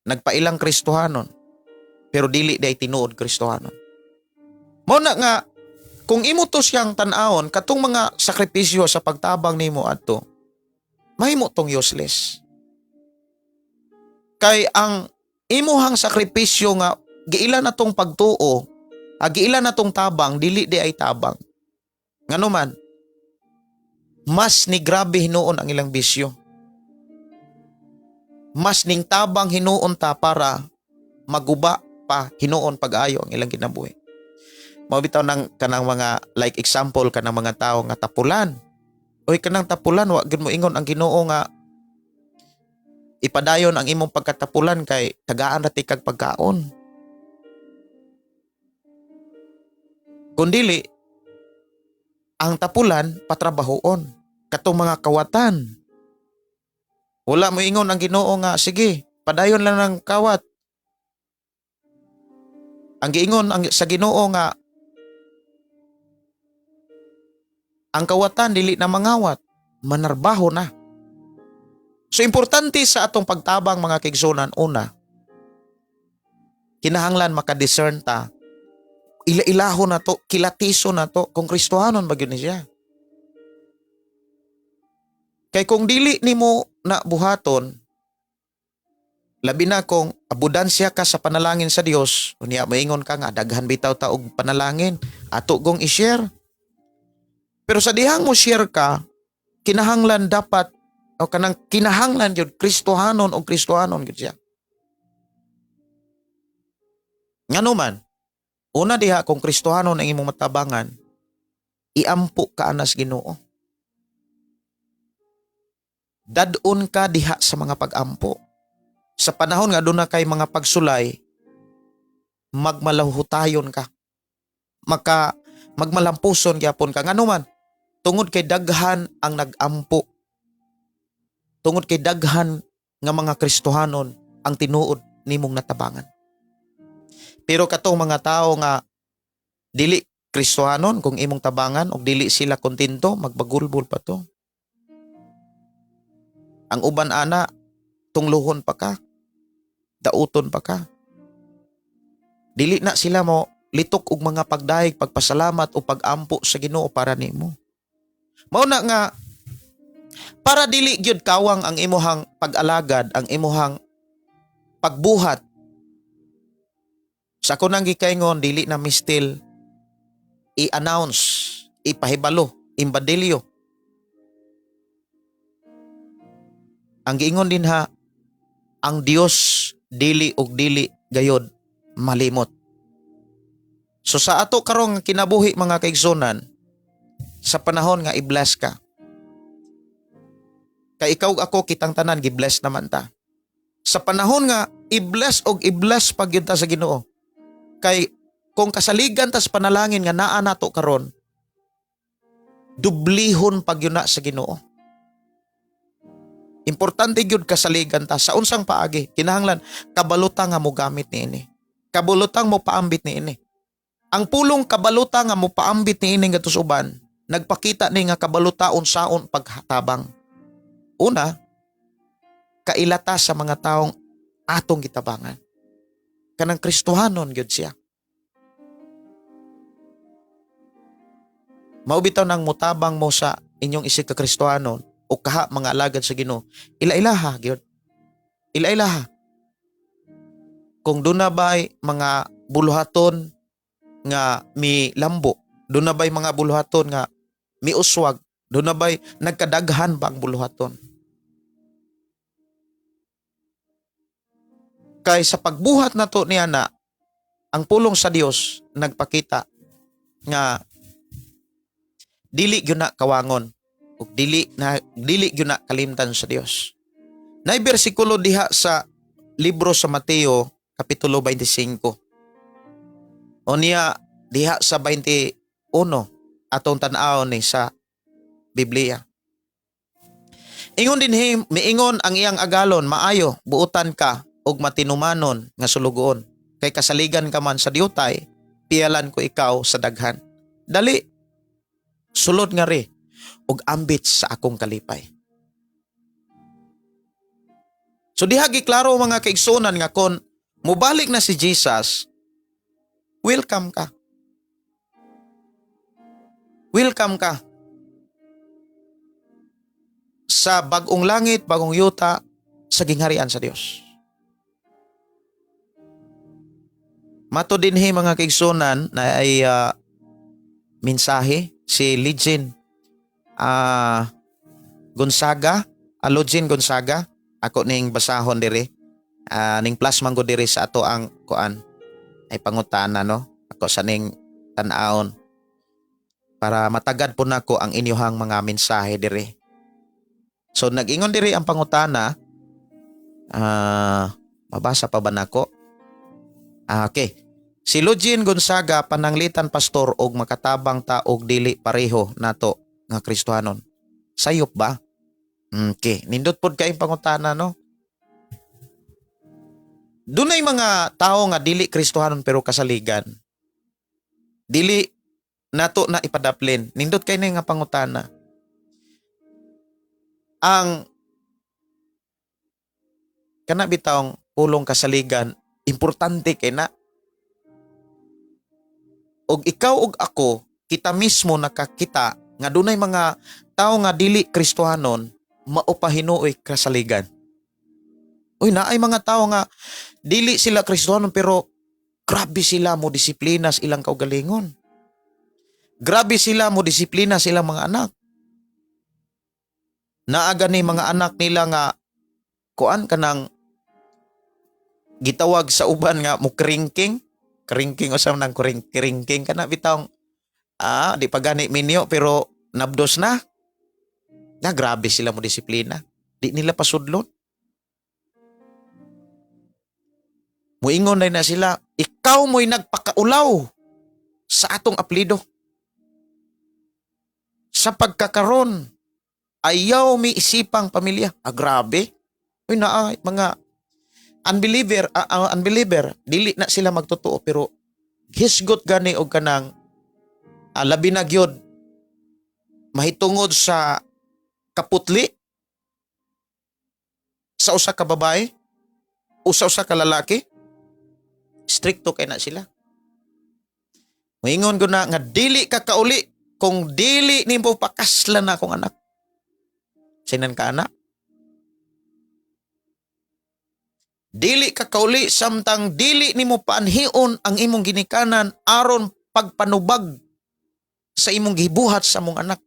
Nagpailang Kristohanon, pero dili day tinuod Kristohanon. Mao na nga kung imo to siyang tan-awon katong mga sakripisyo sa pagtabang nimo adto, mahimo tong useless. Kay ang imuhang sakripisyo nga giila na tong pagtuo, giila na tong tabang, dili di ay tabang. Ngano man, mas ni grabe hinuon ang ilang bisyo. Mas ning tabang hinuon ta para maguba pa hinuon pag-ayo ang ilang kinabuhi. Mao bitaw nang kanang mga like example kanang mga tawo nga tapulan. Oy, kanang tapulan, wa gyud mo ingon ang Ginoo nga ipadayon ang imong pagkatapulan kay tagaan ra ti kag pagkaon. Kun dili ang tapulan patrabahoon katong mga kawatan. Wala mo ingon ang Ginoo nga sige, padayon lang ng kawat. Ang giingon ang sa Ginoo nga ang kawatan dili na mangawat, manarbaho na. So importante sa atong pagtabang, mga kaigsuonan, una, kinahanglan maka-discern ta, ila-ilaho na to, kilatiso na to kung Kristohanon ba gyud ni siya. Kay kung dili nimo na buhaton, labi na kung abudansya ka sa panalangin sa Dios, unya moingon ka nga daghan bitaw ta og panalangin, ato gong i-share. Pero sa dihang mo share ka, kinahanglan dapat o kanang kinahanglan gyud Kristohanon o Kristohanon gyud siya. Ngano man, una diha, kung Kristohanon ang imong matabangan, iampo ka anas Ginoo. Dadon ka diha sa mga pag-ampo. Sa panahon nga aduna kay mga pagsulay, magmalahutayon ka. Maka magmalampuson gyapon ka. Ngano man, tungod kay daghan ang nag-ampo. Tungod kay daghan nga mga Kristohanon ang tinuod nimong natabangan. Pero katong mga tao nga dili Kristohanon, kung imong tabangan og dili sila kontento, magbagulbol pa to. Ang uban ana, tungluhon pa ka, dauton pa ka. Dili na sila mo litok og mga pagdayeg, pagpasalamat o pagampo sa Ginoo para nimo. Mao na nga para dili gyud kawang ang imuhang pag-alagad, ang imuhang pagbuhat. Sa ako nang gikaingon, dili na mistil i-announce, ipahibalo, imbadilyo. Ang giingon din ha, ang Dios dili og dili gayod malimot. So sa ato karong kinabuhi, mga kaigsunan, sa panahon nga i-bless ka. Kay ikaw ug ako, kitang tanan gi-bless naman ta. Sa panahon nga i-bless og i-bless pag gyud ta sa Ginoo. Kay kung kasaligan tas panalangin nga naa nato karon, dublihon pag yun na sa Ginoo. Importante gyud kasaligan ta sa unsang paagi. Kinahanglan kabaluta nga mo gamit niini. Kabalutang mo paambit niini. Ang pulong kabaluta nga mo paambit niini ngadto sa uban, nagpakita ni nga kabaluta unsaon pagtabang. Una, kailata sa mga taong atong gitabangan. Kanang Kristohanon gyud siya. Mao bitaw nang mutabang mo sa inyong isig ka Kristohanon o kaha mga alagad sa Ginoo, ila-ilaha gyud. Ila-ilaha. Kung duna ba'y mga buluhaton nga mi lambo, duna ba'y mga buluhaton nga miuswag, duna ba'y nagkadaghan ba ang buluhaton? Kay sa pagbuhat nato niya na ang pulong sa Dios nagpakita nga dili gyud na kawangon ug dili gyud na kalimtan sa Dios. Nay bersikulo diha sa libro sa Mateo kapitulo 25. O niya diha sa 21 atong tan-awon ni sa Biblia. Ingon dinhi, miingon ang iyang agalon, "Maayo, buutan ka og matinumanon nga sulugoon. Kay kasaligan ka man sa diutay, piyalan ko ikaw sa daghan. Dali, sulod ngari ug ambit sa akong kalipay." So diha giklaro, mga kaigsunan, nga kon mubalik na si Jesus, welcome ka. Welcome ka sa bagong langit, bagong yuta, sa gingharian sa Dios. Mato dinhi, mga kaigsunan, na ay mensahe si Ligin Gonzaga, Alogin Gonzaga, ako ning basahon diri. Ning plus man ko diri sa ato ang kuan ay pangutana, no. Ako sa ning tan-awon para matagad po nako ang inyuhang mga mensahe diri. So nag-ingon diri ang pangutana, mabasa pa ba nako? Okay. Si Lugin Gonzaga, pananglitan, pastor, og makatabang ta og dili pareho nato nga Kristohanon. Sayop ba? Okay, nindot pod kayong pangutana, no. Dunay mga tao nga dili Kristohanon pero kasaligan. Dili nato na ipadaplin. Nindot kay na nga pangutana. Ang kana bitawng pulong kasaligan, importante kay na. Og ikaw og ako, kita mismo nakakita nga dunay mga tao nga dili Kristohanon mao pa hinuoy kasaligan. Uy, naay mga tao nga dili sila Kristohanon pero grabe sila mo disiplina sa ilang kaugalingon. Grabe sila mo disiplina sa ilang mga anak. Naa gani mga anak nila nga kuan kanang gitawag sa uban nga mo kringking, kringking usa nang kringking kana bitawng di pa gani minyo pero nabdos na. Na grabe sila mo disiplina. Di nila pasudlon. Muingon na sila, ikaw mo'y nagpakaulaw sa atong apelyido. Sa pagkakaron, ayaw mi isipang pamilya. Ah, grabe. Uy, naa, mga unbeliever, unbeliever, dili na sila magtotoo pero hisgot gani og kanang labi na gyud mahitungod sa kaputli sa usa ka babae o sa usa ka lalaki, strikto kay na sila. Moingon ko na nga dili ka kauli kung dili nimo pakaslan na akong anak. Sinan ka anak? Dili ka kauli samtang dili nimo paanhion ang imong ginikanan aron pagpanubag sa imong gibuhat sa mong anak.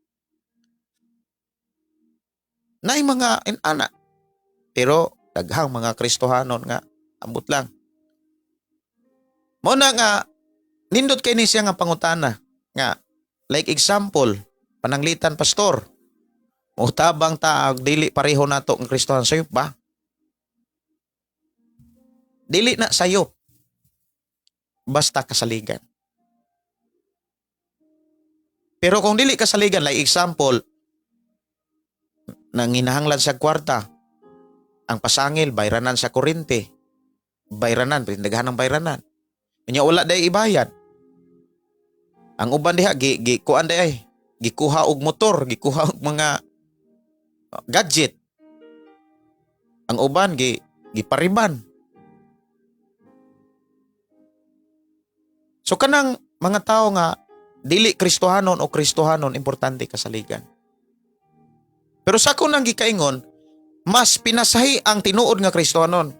Naay mga inana. Pero daghang mga Kristohanon nga ambot lang. Mao na nga nindot kay ni siya nga pangutana nga, like example, pananglitan, pastor, motabang ta og dili pareho nato ang Kristohan, sayop ba? Dili na sayop. Basta kasaligan. Pero kung dili kasaligan, like example, nanginahanglan sa kwarta, ang pasangil, bayranan sa kuryente, bayranan, daghan ng bayranan. Unya wala day ibayad. Ang uban diha gi, gi kuan day ay gikuha og motor, gikuha og mga gadget. Ang uban gi gipariban. So kanang mga tao nga dili Kristohanon o Kristohanon, importante kasaligan. Pero sa akong nang gikaingon, mas pinasahi ang tinuod nga Kristohanon.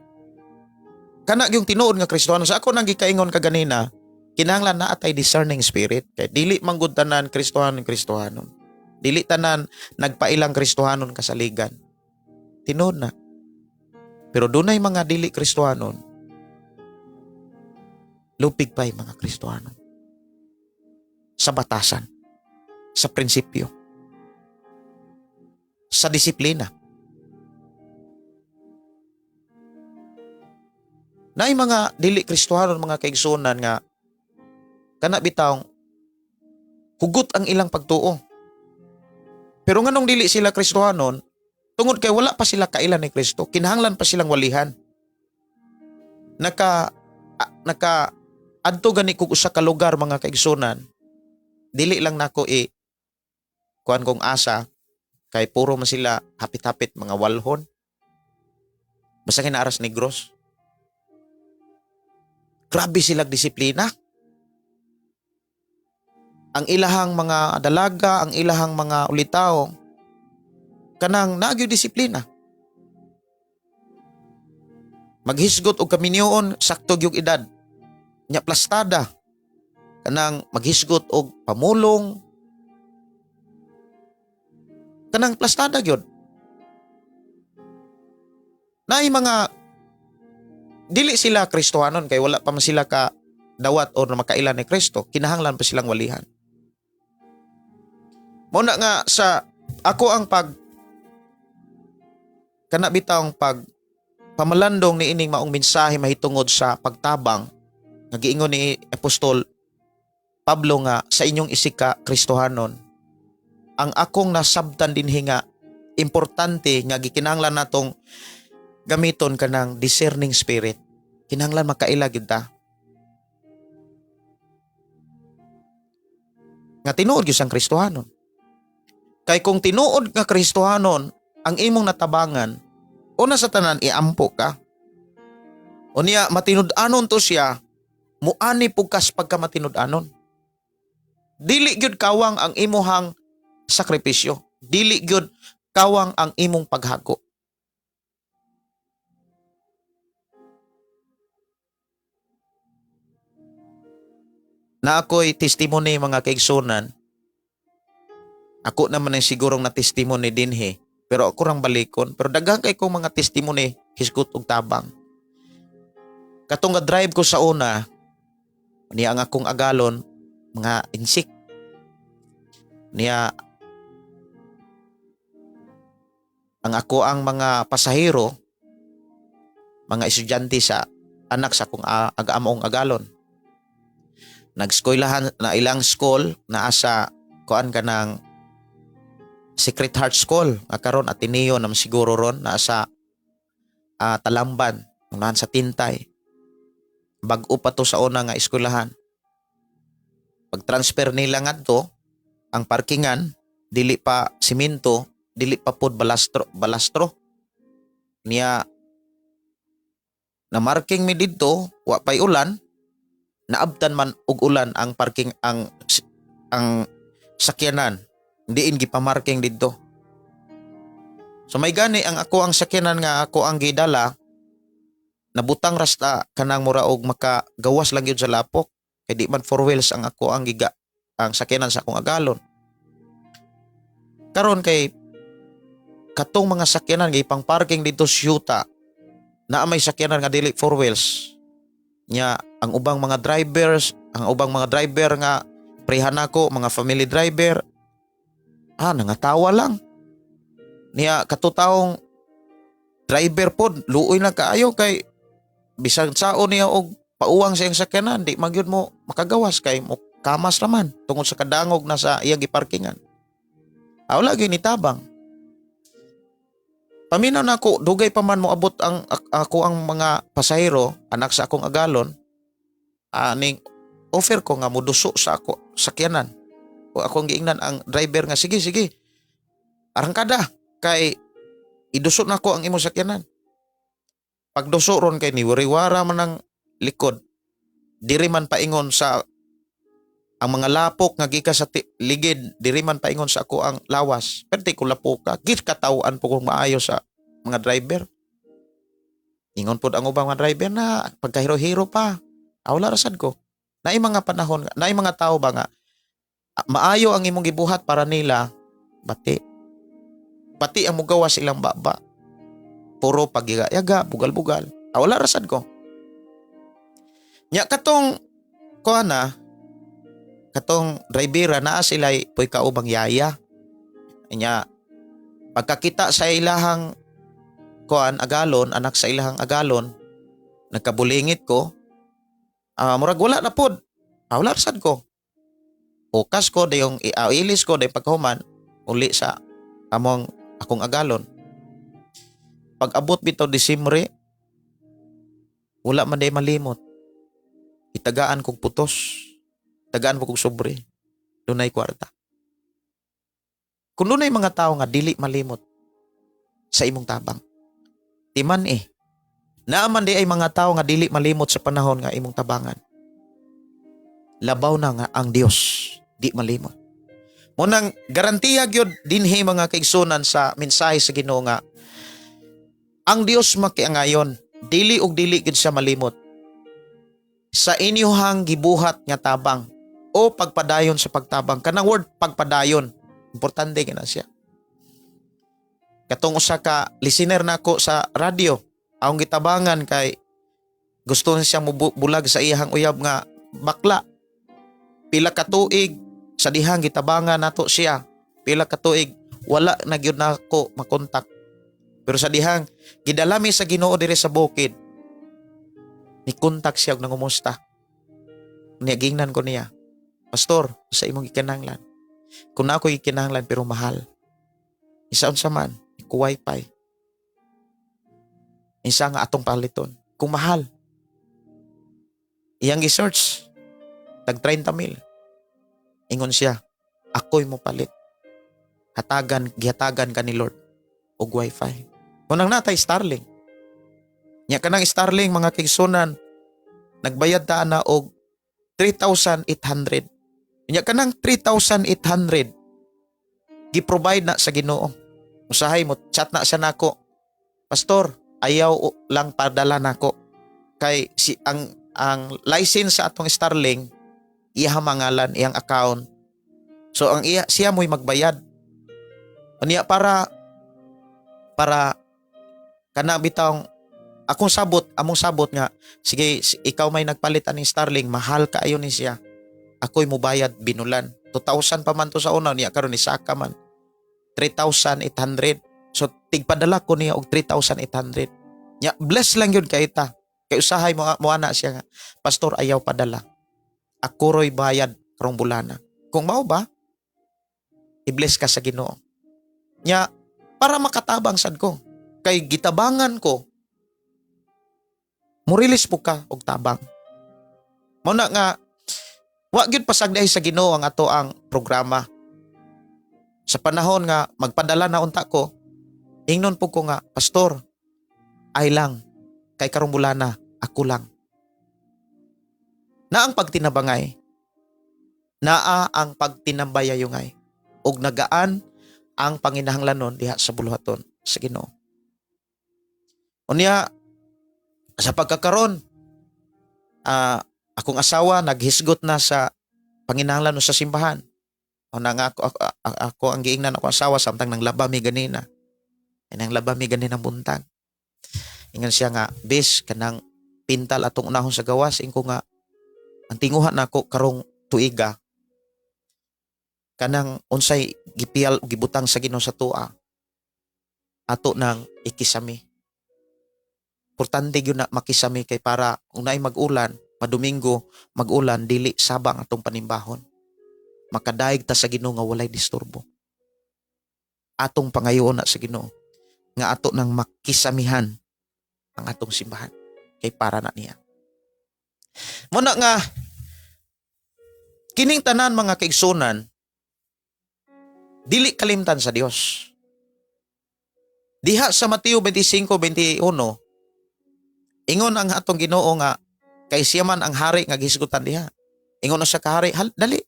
Kana yung tinuod nga Kristohanon. Sa ako nang gikaingon kaganina, kinahanglan naa tay discerning spirit. Kay dili manggod tanan Kristohanon Kristohanon. Dili tanan nagpailang Kristohanon kasaligan. Tinuod na. Pero dunay mga dili Kristohanon, lupig pa'y mga Kristohanon. Sa batasan, sa prinsipyo, sa disiplina. Naay mga dili Kristohanon, mga kaigsunan, nga kana bitawng hugot ang ilang pagtuo. Pero nganong dili sila Kristohanon, tungod kay wala pa sila kailan ni Kristo, kinahanglan pa silang walihan. Naka adto gani kog usa ka lugar, mga kaigsunan, dili lang nako i kuan kong asa kay puro man sila hapit-hapit mga walhon. Basta kinaaras Negros. Grabe silang disiplina. Ang ilahang mga dalaga, ang ilahang mga ulitaw, kanang nagyo disiplina. Maghisgot og kaminyoon, sakto gyud edad. Nya plastada. Kanang maghisgot og pamulong. Kanang plastada gyud. Naay mga dili sila Kristohanon kay wala pa man sila ka dawat or makailan ni Kristo, kinahanglan pa silang walihan. Mao na nga sa ako ang pag kana bitawng pag pamalandong ni ining maong mensahe mahitungod sa pagtabang nga giingon ni Apostol Pablo nga sa inyong isika Kristohanon. Ang akong nasabtan dinhi nga importante nga gikinahanglan natong gamiton kanang discerning spirit. Kinahanglan makaila gyud ta nga tinuod gyud sang Kristohanon. Kay kung tinuod nga Kristohanon ang imong natabangan, una sa tanan iampo ka. Unya matinud-anon to siya, muani pugkas pagka matinud-anon. Dili gyud kawang ang imuhang sakripisyo. Dili gyud kawang ang imong paghago. Na ako'y testimony, mga kaigsunan. Ako naman ang sigurong na testimony dinhi. Pero ako rang balikon. Pero daghan kay kong mga testimony hisgot og tabang. Katong nga drive ko sa una, niya ang akong agalon, mga insik. Niya ang ako ang mga pasahero, mga estudyante sa anak sa akong among agalon. Nagskwelahan na ilang school naa sa kuan ka ng Secret Heart School nga karon Ateneo naman siguro ron, naa sa Talamban, unahan sa Tintay. Bag-o pa to sa una nga eskwelahan. Pag transfer nila ngadto, ang parkingan dili pa simento, dili pa pod balastro balastro. Niya na marking mi didto, wa pay ulan, naabtan man og ulan ang parking, ang sakyanan diin gipamarking didto. So may gani ang ako ang sakyanan nga ako ang gidala, nabutang rasta kanang mura og makagawas lang gyud sa lapok kay di man four wheels ang ako ang giga ang sakyanan sa akong agalon. Karon kay katong mga sakyanan gipang parking didto sa yuta, naa may sakyanan nga dili four wheels. Nya ang ubang mga drivers, ang ubang mga driver nga prehan nako, mga family driver, nangatawa lang. Niya katutaong driver pod luoy na kaayo kay bisan sao niya og pauwang sa iyang sakyanan, di man gyud mo makagawas kay mo kamas naman tungod sa kadangog na sa iyang giparkingan. Wala gyud nitabang. Paminaw na ako, dugay pa man moabot ang ako ang mga pasahero, anak sa akong agalon, aning offer ko nga muduso sa ako sakyanan. O akong giingnan ang driver nga sige sige. Arangkada kay iduso na ko ang imong sakyanan. Pagduso ron kay niwariwara man ang likod. Diri man paingon sa ang mga lapok nga gikan sa ligid, diri man paingon sa ako ang lawas. Pwede ko lapoka, git katawan po kung maayo sa mga driver. Ingon pod ang ubang mga driver na pagkahiro-hiro pa. Awla rasad ko. Naay mga panahon, naay mga tao ba nga maayo ang imong gibuhat para nila, bati. Bati ang mugawas ilang baba. Puro pagiga-yaga, bugal-bugal. Awla rasad ko. Nya katong kuana, katong drivera naa sila'y puy kaubang yaya. Nya pagkakita sa ilahang kuan agalon, anak sa ilahang agalon, nagkabulingit ko, murag wala na pod. Wala sad ko. Okas ko, dayong ilis ko, dayong pagkahuman, uli sa among akong agalon. Pag abot bitaw Disyembre, wala man day malimot. Itagaan kog putos. Tagaan mo kog sobre. Dunay kwarta. Kung dunay mga tao nga dili malimot sa imong tabang, timan eh. Naaman di ay mga tao nga dili malimot sa panahon nga imong tabangan. Labaw na nga ang Dios di malimot. Munang garantiya gyud dinhi, mga kaigsunan, sa mensahe sa Ginoo nga ang Dios makiangayon, dili og dili gyud siya malimot sa inyuhang gibuhat nga tabang o pagpadayon sa pagtabang. Kanang word "pagpadayon", importante kina siya. Katong usa ka listener nako sa radyo, akong gitabangan kay gusto na siya bulag sa iyahang uyab nga bakla. Pila ka tuig sa dihang gitabangan nato siya. Pila ka tuig wala na gyud nako makontak. Pero sa dihang gidala mi sa Ginoo diri sa bukid, ni kontak siya og nangumusta. Niya gingnan ko niya, "Pastor, sa imong gikinahanglan." Kung na ako gikinahanglan pero mahal. Isa unsa man, ku wifi. Isa nga atong paliton. Kung mahal. Iyang gi-search tag 30 mil. Ingon siya, ako'y mo palit. Hatagan, gihatagan ka ni Lord og wifi. Kunang natay Starlink. Nya kanang Starlink, mga kaigsunan, nagbayad ta na og 3,800. Nya kanang 3,800 gi-provide na sa Ginoo. Usahay mo chat na siya nako. "Pastor, ayaw lang padala nako." Kay si ang license sa atong Starlink, iya mangalan, iyang account. So ang iya, siya mo'y magbayad. Unya para para kana bitawng akong sabot, among sabot nga sige, ikaw may nagpalit aning Starlink, mahal kaayo ni siya. Ako'y mubayad binulan. 2,000 pa man to sa una niya, karon ni saka man 3,800. So tigpadala ko niya og 3,800. Nya bless lang yun kay ta. Kay usahay mo mo ana siya nga, "Pastor, ayaw padala. Ako ro'y bayad karong bulana." Kung mao ba, i-bless ka sa Ginoo. Nya para makatabang sad ko. Kay gitabangan ko, murilis po ka og tabang. Mao na nga wa gyud pasagdahi sa Ginoo ang ato ang programa. Sa panahon nga magpadala na unta ko, ingnon po ko nga, "Pastor, ay lang, kay karong bulana, ako lang." Na ang pagtinabangay, naa ang pagtinambayayungay, ug nagaan ang panginahanglanon diha sa buluhaton sa Ginoo. Unya sa pagkakaron, akong asawa naghisgot na sa panginahanglanon sa simbahan. O na nga ako ang giingnan ako asawa samtang nang laba mi ganina. Ay, nang laba mi ganina buntag. Ingon siya nga, "Bes, kanang pintal atong unahon sa gawas." Ingko nga, ang tinguha nako karong tuiga, kanang unsay gipiyal gibutang sa Ginoo sa tua, ato nang ikisami. Importante gyud na makisami kay para kung naay mag-ulan, madomingo, mag-ulan, dili sabang atong panimbahon. Makadaig ta sa Ginoo nga walay disturbo. Atong pangayoon na sa Ginoo nga ato nang makisamihan ang atong simbahan kay para na niya. Muna nga kining tanan, mga kaigsunan, dili kalimtan sa Dios. Diha sa Mateo 25:21, ingon ang atong Ginoo nga kay siya man ang hari nga gihisgutan diha. Ingon na siya kahari, "Dali.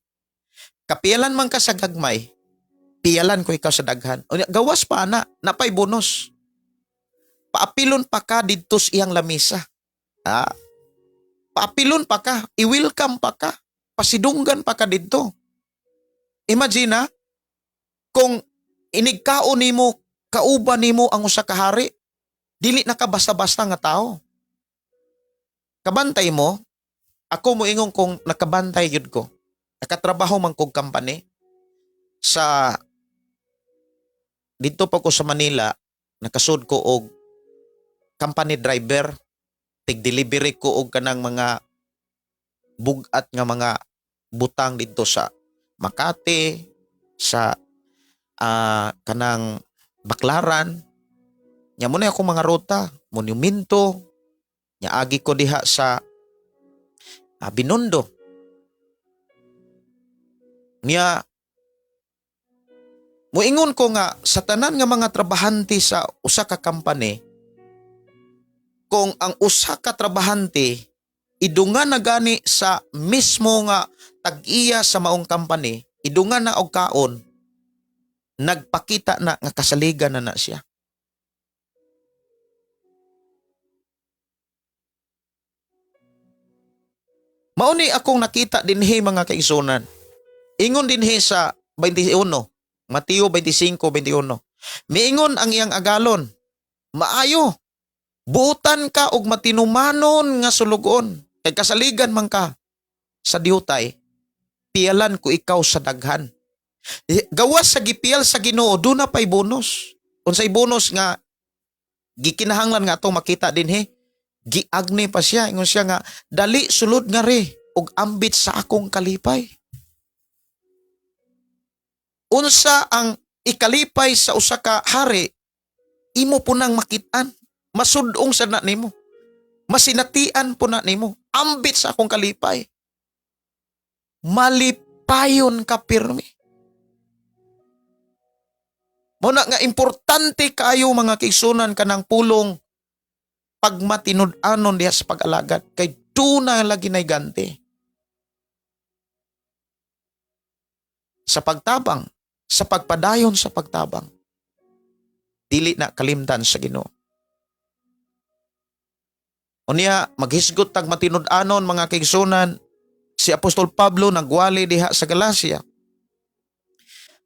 Kapiyalan man ka sa gagmay, piyalan ko ikaw sa daghan." Unya, gawas pa ana, napay bonus. Paapilon pa ka didto sa iyang lamisa. Paapilon pa ka, i-welcome pa ka, pasidunggan pa ka didto. Imagine na, kung inigkaon nimo, kauban nimo ang usa ka hari, dili na ka basta-basta nga tao. Kabantay mo, ako mo ingon kung nakabantay gyud ko. Nakatrabaho man kog company sa didto pa ko sa Manila, nakasud ko og company driver, tig delivery ko og kanang mga bugat nga mga butang didto sa Makati, sa kanang Baklaran. Nya mo na akong mga ruta, Monumento, nya agi ko diha sa Binondo. Nya muingon ko nga sa tanan nga mga trabahante sa usa ka company, kung ang usa ka trabahante idungan na gani sa mismo nga tag-iya sa maong company, idungan na og kaon, nagpakita na nga kasaligan na na siya. Mao ni akong nakita dinhi, mga kaigsunan. Ingon dinhi sa 21, Mateo 25:21. Miingon ang iyang agalon, "Maayo, buutan ka og matinumanon nga sulugoon. Kay kasaligan man ka sa diutay, piyalan ko ikaw sa daghan." Gawas sa gipiyal sa Ginoo, duna pay bonus. Unsay bonus nga gikinahanglan nga atong makita dinhi? Giagni pa siya. Ingon siya nga, "Dali, sulod ngari og ambit sa akong kalipay." Unsa ang ikalipay sa usa ka hari, imo punang makitaan. Masudong sa na nimo. Masinatian po na nimo. Ambit sa akong kalipay. Malipayon ka pirmi. Muna nga importante kayo, mga kaigsunan, kanang pulong pagmatinud-anon diha sa pag-alagad kay duna lagi nay ganti. Sa pagtabang, sa pagpadayon sa pagtabang, dili na kalimtan sa Ginoo. Unya, maghisgot tag matinud-anon, mga kaigsunan. Si Apostol Pablo nagwali diha sa Galacia.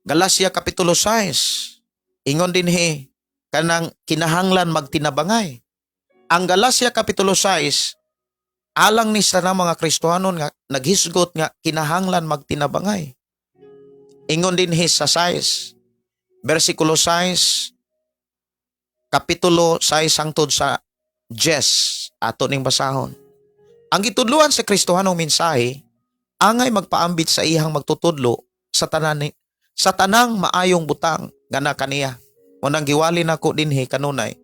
Galacia Kapitulo 6. Ingon dinhi kanang kinahanglan magtinabangay. Ang Galacia Kapitulo 6 alang ni sa mga Kristohanon nga naghisgot nga kinahanglan magtinabangay. Ingon dinhi sa 6, versikulo 6, Kapitulo 6 hangtod sa 10, ato ning basahon. Ang gitudluan sa Kristohanong mensahe angay magpaambit sa iyang magtutudlo sa tanang maayong butang nga na kaniya. Unang giwali nako dinhi kanunay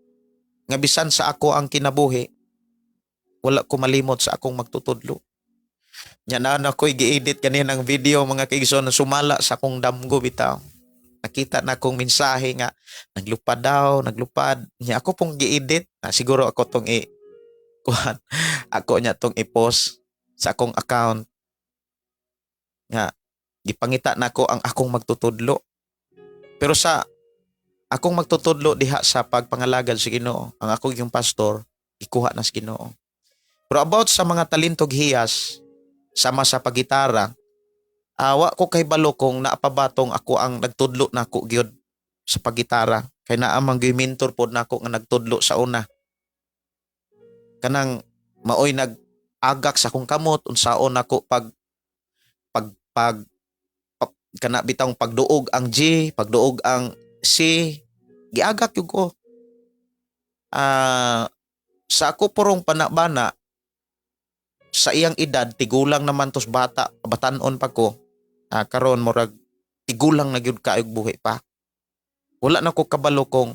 nga bisan sa ako ang kinabuhi, wala ko malimot sa akong magtutudlo. Nya na ako'y gi-edit kaninang video, mga kaigsoon, sumala sa akong damgo bitaw. Nakita na akong mensahe nga naglupad daw, naglupad. Nya ako pong gi-edit. Ah, siguro ako tong i kuan, ako niya tong i-post sa akong account nga gipangita nako ang akong magtutudlo. Pero sa akong magtutudlo diha sa pagpangalagad sa Ginoo, ang akong yung pastor, ikuha na sa Ginoo. Pero about sa mga talentog hiyas, sama sa pagitara, awa ko kay balo kung naapabatong ako ang nagtudlo nako gyud sa pagitara kay naa man gyud mentor pod nako nga nagtudlo sa una, kanang maoy nag-agak sa akong kamot unsaon nako pag pag pag, pag kana bitawng pagduog ang G, pagduog ang C, giagak gyud ko. Sa ako purong panabana sa iyang edad, tigulang naman tos bata, batanon pa ko. Karon murag tigulang na gyud kaayog buhi pa. Wala na ko kabalo kung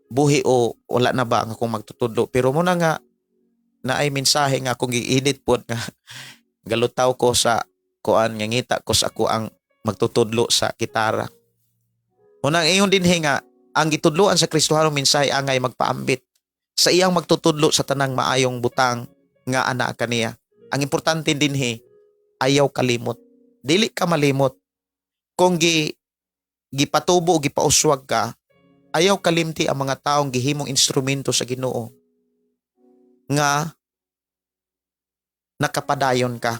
buhi o wala na ba ang akong magtutudlo. Pero muna nga naay mensahe nga akong gi-edit pod nga galutaw ko sa kuan nga ngita ko sa ako ang magtutudlo sa gitara. Muna ang ingon dinhi nga ang gitudloan sa Kristohanong mensahe angay magpaambit sa iyang magtutudlo sa tanang maayong butang nga ana kaniya. Ang importante dinhi, ayaw kalimot. Dili ka malimot. Kung gipatubo o gipauswag ka, ayaw kalimti ang mga taong gihimong instrumento sa Ginoo nga nakapadayon ka.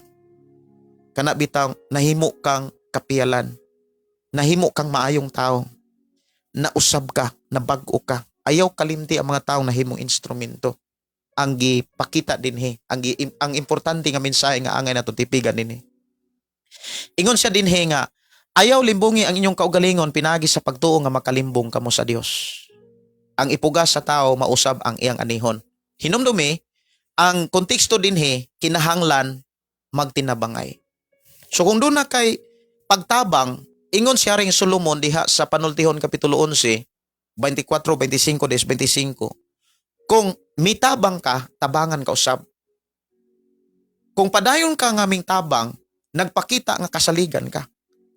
Kana bitang nahimo kang kapiyalan. Nahimo kang maayong tao. Nausab ka, nabag-o ka. Ayaw kalimti ang mga taong nahimong instrumento. Ang gipakita dinhi, ang importante nga mensahe nga angay natong tipigan dinhi. Ingon siya dinhi nga ayaw limbungi ang inyong kaugalingon pinagi sa pagtuo nga makalimbong kamo sa Dios. Ang ipugas sa tao mausab ang iyang anihon. Hinumdumi, ang konteksto dinhi kinahanglan magtinabangay. So kung doon na kay pagtabang, ingon si Haring Solomon diha sa Panultihon Kapitulo 11, 24, 25, des 25. Kung mitabang ka, tabangan ka usab. Kung padayon ka nga ming tabang, nagpakita nga kasaligan ka.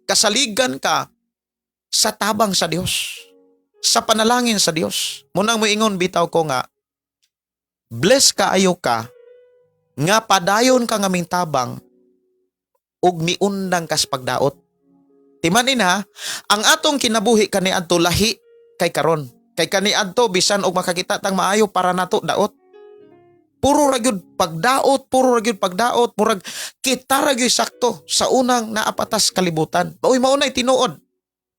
Kasaligan ka sa tabang sa Dios. Sa panalangin sa Dios. Munang moingon bitaw ko nga bless kaayo ka nga padayon ka nga ming tabang ug miundang kas pagdaot. Timanin ha, ang atong kinabuhi kaniadto lahi kay karon. Kay kaniadto bisan og makakita tang maayo para nato daot. Puro ra gyud pagdaot, puro ra gyud pagdaot, murag kita ra gyud sakto sa unang naapatas kalibutan. Uy, mao nay tinuod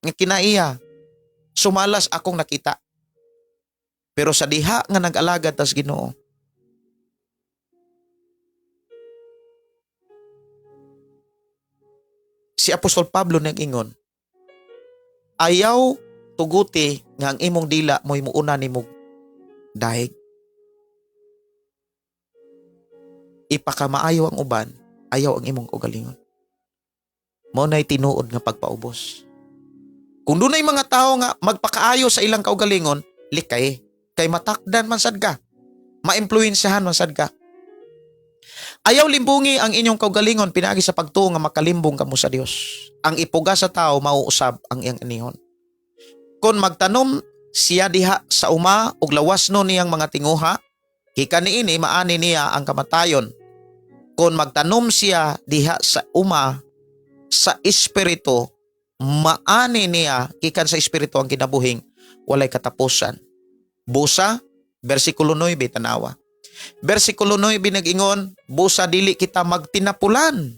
nga kinaiya. Sumalas akong nakita. Pero sa diha nga nag-alagad tas Ginoo, si Apostol Pablo nag-ingon, ayaw tuguti nga ang imong dila mo'y muuna nimo dahig. Ipakamaayo ang uban, ayaw ang imong kaugalingon. Mao nay tinuod nga pagpaubos. Kung dunay mga tao nga magpakaayo sa ilang kaugalingon, likay kay matakdan man sad ka. Maimpluwensyahan man sad ka. Ayaw limbungi ang inyong kaugalingon pinaagi sa pagtuo nga makalimbong kamo sa Dios. Ang ipuga sa tao, mauusab ang iyang anihon. Kung magtanom siya diha sa uma ug lawas no niyang mga tinguha, gikan niini maani niya ang kamatayon. Kung magtanom siya diha sa uma sa espiritu, maani niya gikan sa espiritu ang kinabuhing walay katapusan. Busa, versikulo 9, tanawa. Versikulo 9 nag-ingon, "Busa dili kita magtinapulan.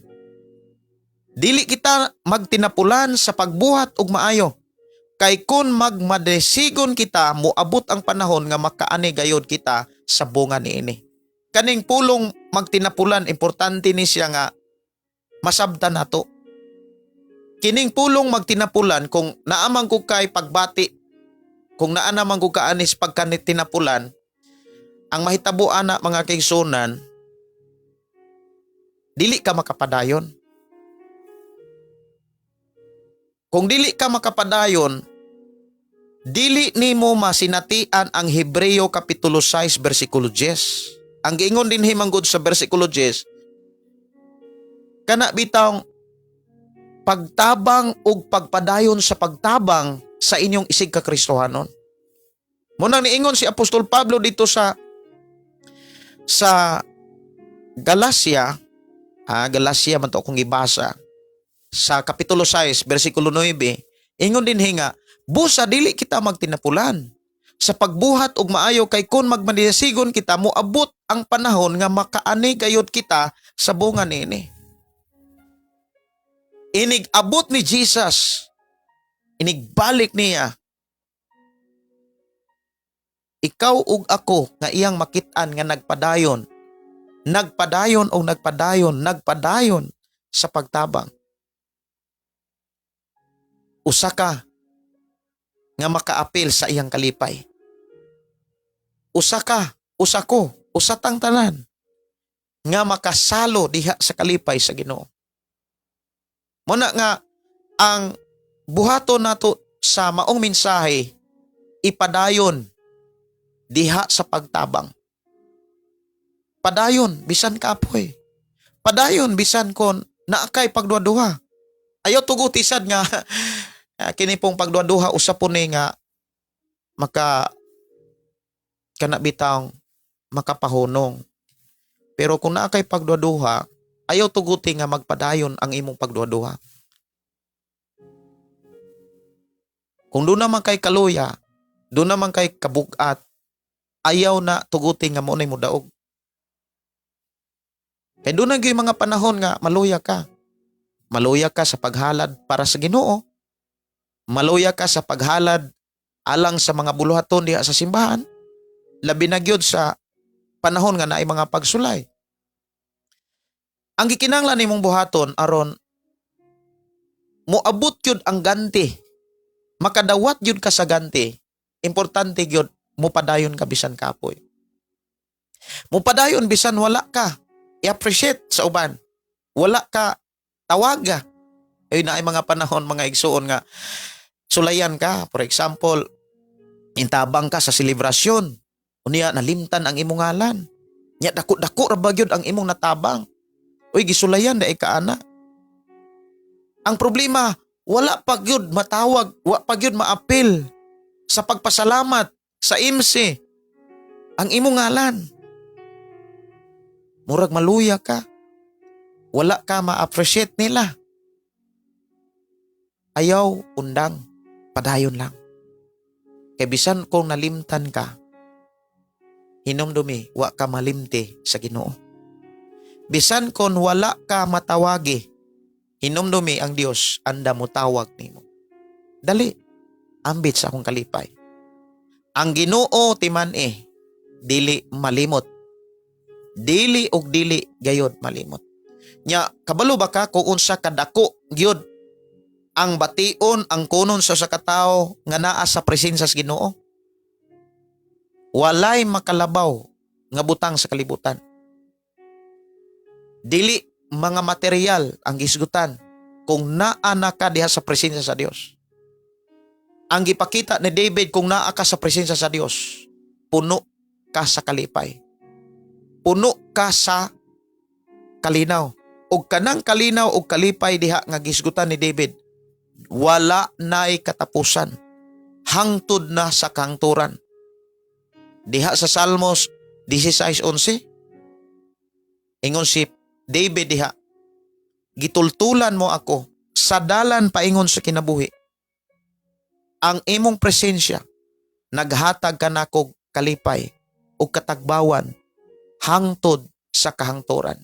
Dili kita magtinapulan sa pagbuhat og maayo. Kay kung magmadesigon kita, moabot ang panahon nga makaani gayod kita sa bunga niini." Kaning pulong "magtinapulan", importante ni siya nga masabtan nato. Kining pulong "magtinapulan", kung naamang ko kay pagbati, kung naa naman ko kaanis pagkanitinapulan, ang mahitabo ana, mga kaigsunan, dili ka makapadayon. Kung dili ka makapadayon, dili nimo masinatian ang Hebreo kapitulo 6 bersikulo 10. Ang giingon dinhi manggod sa bersikulo 10, kana bitawng pagtabang ug pagpadayon sa pagtabang sa inyong isig ka Kristohanon. Munang niingon si Apostol Pablo dito sa Galacia, Galacia man to akong ibasa, sa kapitulo 6, bersikulo 9, ingon din nga, "Busa dili kita magtinapulan sa pagbuhat og maayo, kay kun magmadisigon kita, moabot ang panahon nga makaani gayod kita sa bunga niini." Inig abot ni Jesus, inigbalik niya, ikaw ug ako nga iyang makit-an nga nagpadayon, nagpadayon o nagpadayon, nagpadayon sa pagtabang. Usa ka nga makaapil sa iyang kalipay. Usa ka, usa ko, usa tang tanan nga makasalo diha sa kalipay sa Ginoo. Muna nga ang buhaton nato sa maong mensahe, ipadayon diha sa pagtabang. Padayon bisan kapoy. Padayon bisan kon naa kay pagduha-duha. Ayaw tuguti sad nga kini pong pagduha-duha, usa po ni nga maka kana bitang makapahunong. Pero kung naa kay pagduha-duha, ayaw tuguti nga magpadayon ang imong pagduha-duha. Kung doon naman kay kaluya, doon naman kay kabugat, ayaw na tuguti nga mo na mo daog. Kay doon na gyud mga panahon nga maluya ka. Maluya ka sa paghalad para sa Ginoo. Maluya ka sa paghalad alang sa mga buluhaton diha sa simbahan. Labi na gyud sa panahon nga naay mga pagsulay. Ang gikinahanglan nimong buhaton aron moabot gyud ang ganti, makadawat gyud ka sa ganti, importante gyud mopadayon ka bisan kapoy. Mopadayon bisan wala ka i-appreciate sa uban. Wala ka tawaga. Ay, naay mga panahon, mga igsuon, nga sulayan ka. For example, intabang ka sa selebrasyon. Unya nalimtan ang imong ngalan. Nya dako-dako ra ba gyud ang imong natabang. Uy, gisulayan diay ka ana. Ang problema, wala pa gyud matawag, wa pa gyud maapil sa pagpasalamat sa MC ang imong ngalan. Murag maluya ka. Wala ka ma-appreciate nila. Ayaw undang, padayon lang. Kay bisan kung nalimtan ka, hinumdumi, wa ka malimti sa Ginoo. Bisan kung wala ka matawagi, hinumdumi, ang Dios anda mo tawag nimo. Dali, ambit sa akong kalipay. Ang Ginoo timan-i, dili malimot. Dili og dili gayod malimot. Nya kabalo ba ka kung unsa kadako gyud ang bation, ang kunon sa usa ka tawo nga naa sa presensya sa Ginoo? Walay makalabaw nga butang sa kalibutan. Dili mga material ang gisgutan kung naa na ka diha sa presensya sa Dios. Ang gipakita ni David, kung naa ka sa presensya sa Dios, puno ka sa kalipay. Puno ka sa kalinaw. Ug kanang kalinaw ug kalipay diha nga gisgutan ni David, wala nay katapusan. Hangtod na sa kahangturan. Diha sa Salmos 16:11, ingon si David diha, "Gitultulan mo ako sa dalan paingon sa kinabuhi. Ang imong presensya naghatag kanako kalipay ug katagbawan hangtod sa kahangturan."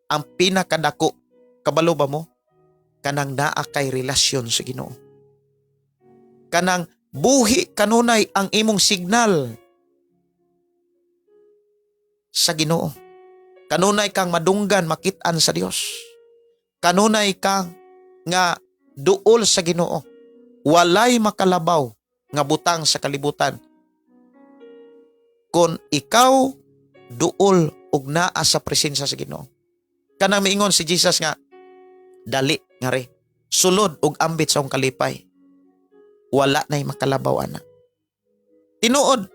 Ang pinakadako, kabalo ba mo? Kanang naa kay relasyon sa Ginoo. Kanang buhi kanunay ang imong signal sa Ginoo. Kanunay kang madunggan, makit-an sa Dios. Kanunay kang nga duol sa Ginoo. Walay makalabaw nga butang sa kalibutan kon ikaw duol ug naa sa presensya sa Ginoo. Kanang miingon si Jesus nga, "Dali ngari, sulod ug ambit sa akong kalipay." Wala na'y makalabaw ana. Tinuod,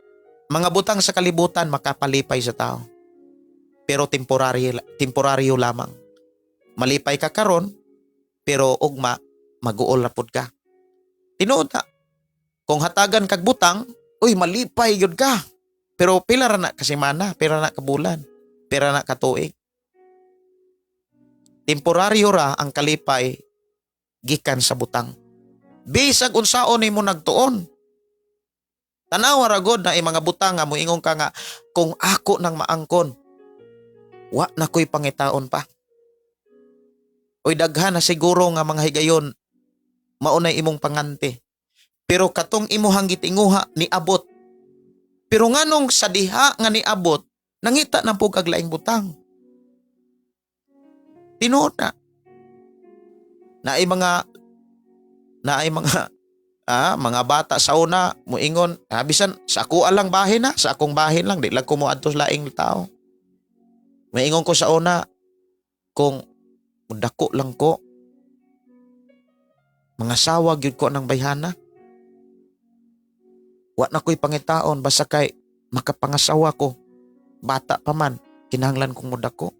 mga butang sa kalibutan makapalipay sa tao. Pero temporary, temporaryo lamang. Malipay ka karon, pero ugma maguol ra pud ka. Tinuod na. Kung hatagan kag butang, uy, malipay gyud ka. Pero pila ra na ka semana, pila na ka bulan, pila na ka tuig. Temporaryo ra ang kalipay gikan sa butang. Bisag unsaon nimo nagtuon. Tanawa ra gud na mga butang nga moingon ka nga kung ako nang maangkon, wa na ko'y pangitaon pa. Oy, daghan na siguro nga mga higayon maunay imong pangante. Pero katong imuhang gitinguha niabot. Pero nganong sa diha nga niabot, nangita na pud kag laing butang? Tinuod na. Naay mga bata sa una moingon, bisan sa ako lang bahin na, sa akong bahin lang, di lang ko moadto sa laing tao. Moingon ko sa una, kung dako lang ko, mangasawa gyud ko ng bayhana. Wa na ko'y pangitaon basta kay makapangasawa ko. Bata pa man, kinahanglan kong mudako.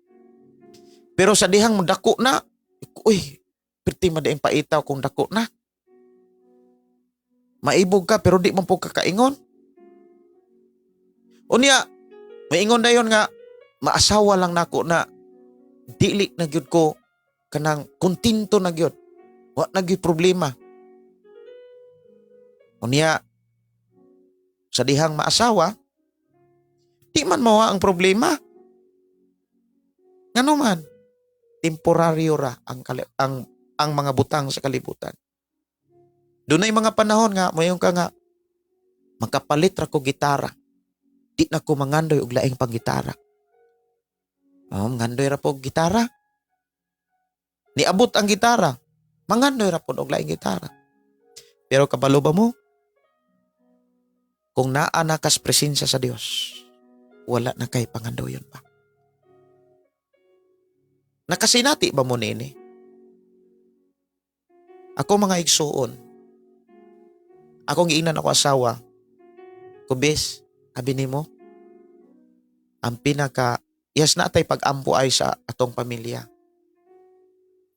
Pero sa dihang mudako na, uy, perti man diay paitaw kung dako na. Maibog ka pero di man po kakaingon. Unya, maingon dayon nga maasawa lang nako na dili na gyud ko kanang kontento na gyud. Wa na gyud problema. Unya, sa dihang maasawa, di man mawa ang problema. Ngano man, temporaryo ra ang mga butang sa kalibutan. Dunay mga panahon nga moingon ka nga makapalit ra ko gitara. Di na ko mangandoy og laing panggitara. Oh, mangandoy ra po og gitara. Niabot ang gitara, mangandoy ra pod og laing gitara. Pero kabalo ba mo? Kung naa na kas presensya sa Dios, wala na kay pangandoyon pa. Nakasinati ba mo nini? Ako, mga igsuon, akong giingnan ako asawa, "Kubis, abi nimo, ang pinaka, yes na tay pag-ampo ay sa atong pamilya.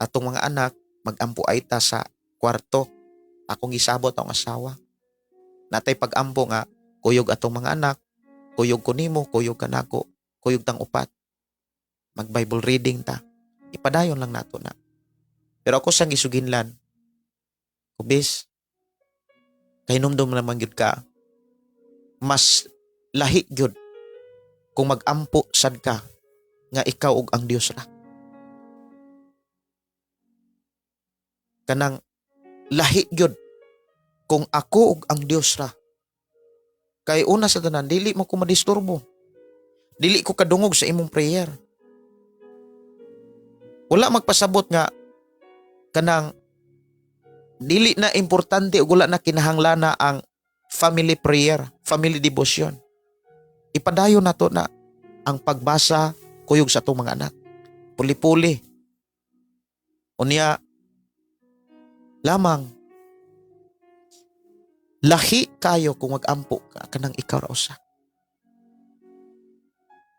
Atong mga anak, mag-ampo ay ta sa kwarto." Akong gisabot akong asawa. Natay pag-ampo nga, kuyog atong mga anak, kuyog ko nimo, kuyog ka nako, kuyog tang upat. Mag Bible reading ta. Ipadayon lang nato na. Pero ako sang gisuginlan, "Kubis, kahinumdum naman gyud ka, mas lahi gyud kung mag-ampo sad ka nga ikaw ug ang Dios ra. Kanang lahi gyud kung ako ug ang Dios ra. Kay una sa tanan, dili mo ko madisturbo. Dili ko kadungog sa imong prayer." Wala magpasabot nga kanang dili na importante ug wala na kinahanglana ang family prayer, family devotion. Ipadayon nato na ang pagbasa kuyog sa atong mga anak. Puli-puli. Unya lamang lahi kayo kung mag-ampo ka kanang ikaw ra usa.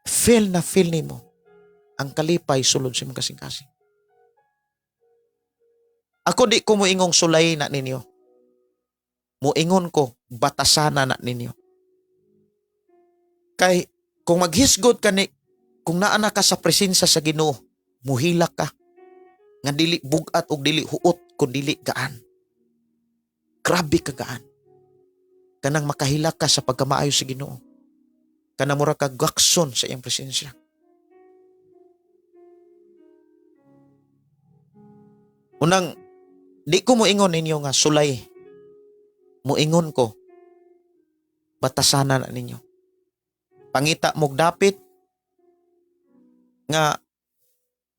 Feel na feel nimo ang kalipay sulod sa imong kasing-kasing. Ako, di ko moingong sulay na ninyo. Moingon ko, batasana na ninyo. Kay kung maghisgot ka ni, kung naa na ka sa presensya sa Ginoo, muhilak ka nga dili bugat og dili huot kun dili gaan. Grabe ka gaan. Kanang makahilak ka sa pagkamaayo sa Ginoo. Kanang mura ka gakson sa iyang presensya. Unang, di ko moingon ninyo nga sulay. Moingon ko, batasana na ninyo. Pangita mo'g dapit nga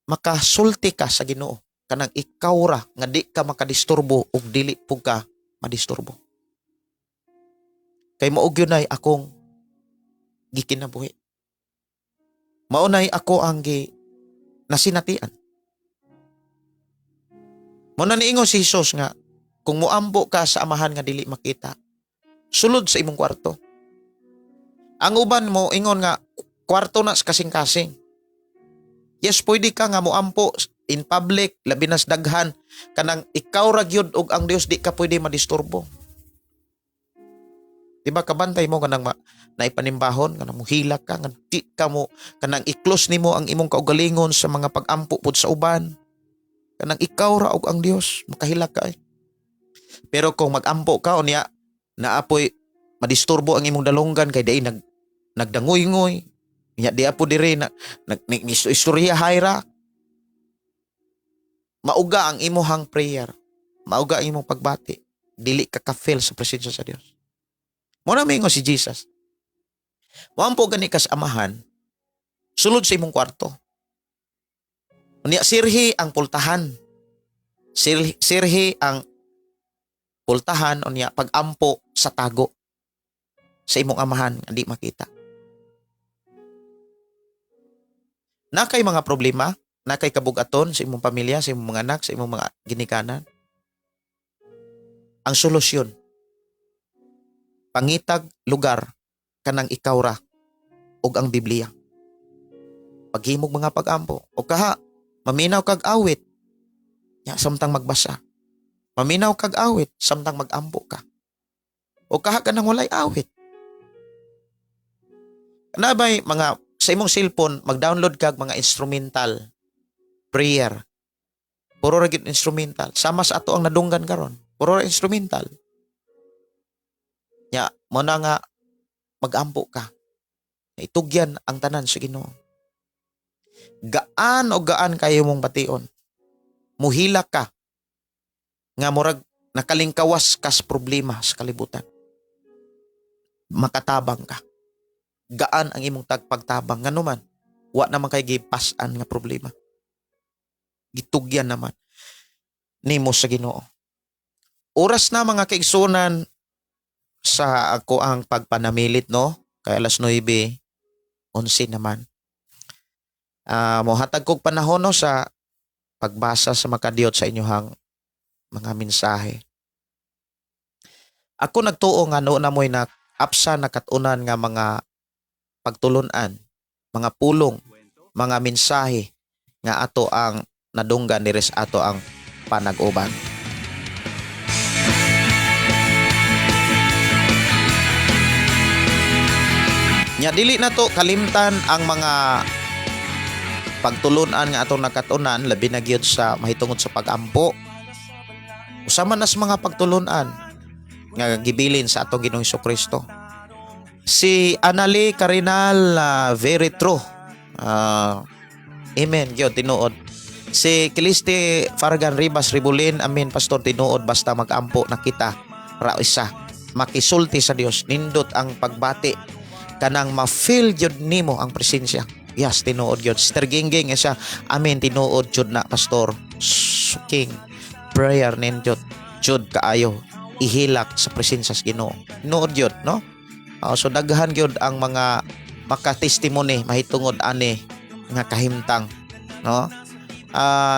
makasulti ka sa Ginoo, kanang ikaw ra nga di ka makadisturbo ug dili pug ka madisturbo. Kay mao gyud nay akong gikinabuhi. Mao nay ako ang gi nasinatian. Mao na niingon si Jesus nga kung muambo ka sa Amahan nga dili makita, sulod sa imong kwarto. Ang uban mo ingon nga kwarto na sa kasing-kasing. Yes, pwede ka nga muampo in public, labi na sa daghan, kanang ikaw ra gyud ug ang Dios, di ka pwede madisturbo. Di ba kabantay mo kanang naipanimbahon, kanang muhilak ka nga di ka mo kanang i-close nimo ang imong kaugalingon sa mga pag-ampo pud sa uban. Kanang ikaw ra ug ang Dios, makahilak ka eh. Pero kung mag-ampo ka unya naapoy madisturbo ang imong dalunggan kay dai nagdangoy-ngoy. Nya di apo dire na nag istorya hayra. Mauga ang imuhang prayer. Mauga ang imong pagbati. Dili ka ka-feel sa presensya sa Dios. Mao na miingon si Jesus. Moampo gani ka sa Amahan, sulod sa imong kwarto. Unya sirhi ang pultahan. Sirhi ang pultahan, unya pag-ampo sa tago sa imong Amahan nga di makita. Na kay mga problema, na kay kabugaton sa imong pamilya, sa imong mga anak, sa imong mga ginikanan. Ang solusyon, pangitag lugar kanang ikaw ra ug ang Biblia. Paghimog mga pag-ampo o kaha maminaw kag awit nya samtang magbasa. Maminaw kag awit samtang mag-ampo ka. O kaha kanang walay awit. Nabay mga sa imong cellphone, mag-download kag mga instrumental prayer. Puro ra gyud instrumental. Sama sa ato ang nadunggan karon. Puro ra instrumental. Nya, mo na nga mag-ampo ka. Itugyan ang tanan sa Ginoo. Gaan o gaan kayo mong bation. Muhilak ka nga murag nakalingkawas kas problema sa kalibutan. Makatabang ka. Gaan ang imong tagpagtabang, nganuman wa naman kay gipas-an nga problema. Gitugyan naman nimo sa Ginoo. Oras na, mga kaigsunan, sa ako ang pagpanamilit, no, kay alas 9:11 naman. Mohatag kog panahon, no, sa pagbasa sa makadiyot sa inyohang mga mensahe. Ako nagtuo nga no na mo'y na apsa nakatunan nga mga pagtulunan, mga pulong, mga mensahe nga ato ang nadunggan diri sa ato ang panag-uban. Nya dili na to kalimtan ang mga pagtulunan nga atong nakatunan, labi na gyud sa mahitungod sa pag-ampo. Usa man na sa mga pagtulunan nga gibilin sa atong Ginoong Kristo. Si Anali Carinal, very true. Amen, gyud tinuod. Si Kiliste Fargan Ribas Ribulin, "Amen, pastor, tinuod, basta mag-ampo na kita ra isa makisulti sa Dios, nindot ang pagbati, kanang ma-feel gyud nimo ang presensya." Yes, tinuod gyud. Sister Gingging isa, "Amen, tinuod jud na, pastor. Suking prayer nindot jud kaayo ihilak sa presensya sa Ginoo." Tinuod gyud, no? So daghan gyud ang mga makatestimony mahitungod ani nga kahimtang, no?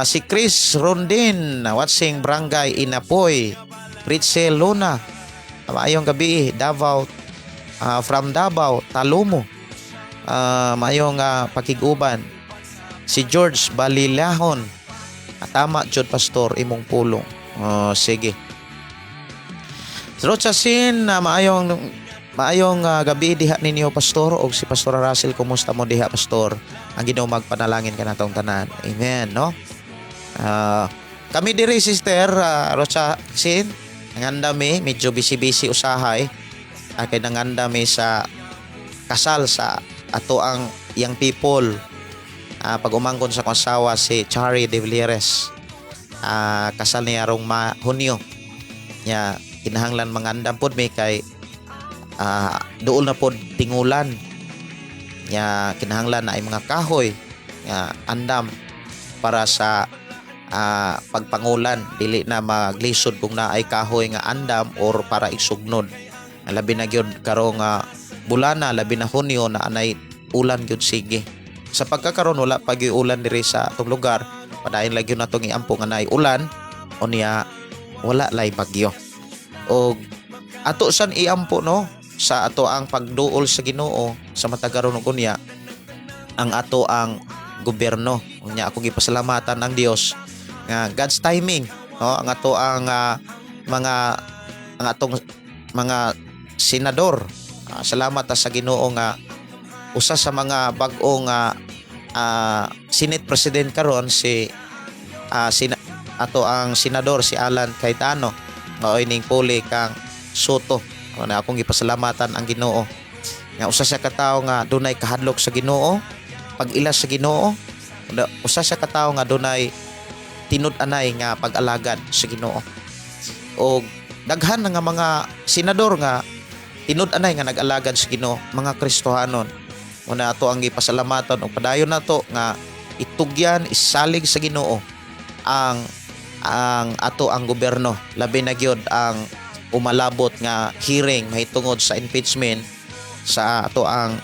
Si Chris Rondin, watching Barangay Inapoy. Ritzel Luna, maayong gabi, Davao, from Davao, Talomo. Maayong pakig-uban. Si George Balilahon. Tama jud, Pastor, imong pulong. Oh, sige. Rochasin, maayong maayong gabi diha ninyo, Pastor, og si Pastor Russell, kumusta mo diha, Pastor? Ang Ginoo magpanalangin kanatong tanan. Amen, no? Kami diri, Sister Rochasin, nanganda mi, medyo busy-busy usahay. Kay nanganda mi sa kasal sa ato ang young people. Pag umangkon sa akong asawa, si Chari de Villeres. Kasal niya rong Hunyo. Nya kinahanglan mangandam pod mi kay duol na pod tingulan. Nya kinahanglan na ay mga kahoy nga andam para sa pagpangulan, dili na maglisod kung naay kahoy nga andam or para isugnod. Labi na gyud karong bulana, labi na Hunyo na anay ulan gyud sige. Sa pagkakaron wala pa gyud ulan diri sa atong lugar. Padayon lang gyud natong iampo nga naay ulan, unya wala lay bagyo. Og ato san iampo, no, sa ato ang pagduol sa Ginoo sa matag aron ug unya ang ato ang gobyerno. Unya ako gipasalamatan ang Dios nga God's timing, no, ang ato ang mga ang atong mga senador. Salamat ta sa Ginoo nga usa sa mga bag-ong Senate President karon si ato ang senador si Alan Cayetano, mao ning puli kang Sotto. Na akong gipasalamatan ang Ginoo nga usa siya ka tawo nga dunay kahadlok sa Ginoo, pag-ila sa Ginoo, usa siya ka tawo nga dunay tinud-anay nga pag-alagad sa Ginoo. Og daghan na nga mga senador nga tinud-anay nga nag-alagad sa Ginoo, mga Kristohanon. Una ato ang gipasalamatan og padayon nato nga itugyan, isalig sa Ginoo ang ato ang gobyerno, labi na gyud ang umalabot nga hearing mahitungod sa impeachment sa ato ang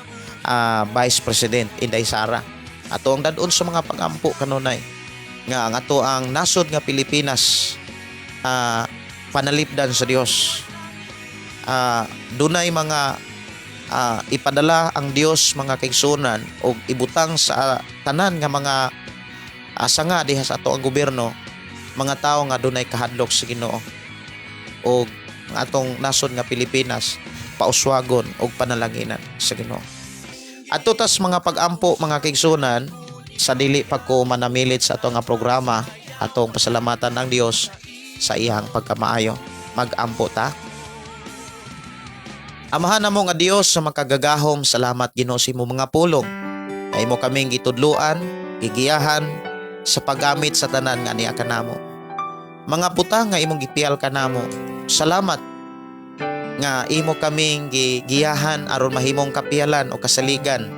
Vice President Inday Sara. Ato ang dadon sa mga pagampo kanunay nga ang ato ang nasod nga Pilipinas panalipdan sa Dios. Dunay mga ipadala ang Dios mga kaigsunan og ibutang sa tanan nga mga sanga diha sa ato ang gobyerno, mga tawo nga dunay kahadlok sa Ginoo og ang atong nasod nga Pilipinas pauswagon og panalanginan sa Ginoo. Adto tas mga pag-ampo, mga kaigsunan, sa dili pa ko manamilit sa ato nga programa, atong pasalamatan ang Dios sa iyang pagkamaayo. Mag-ampo ta. Amahan namo nga Dios sa makagagahom, salamat, Ginoo, sa imong mga pulong. Ay mo kaming gitudluan, gigiyahan sa paggamit sa tanan nga niya kanamo. Mga butang nga imong gipiyal kanamo. Salamat nga imo kaming gigiyahan aron mahimong kapiyalan o kasaligan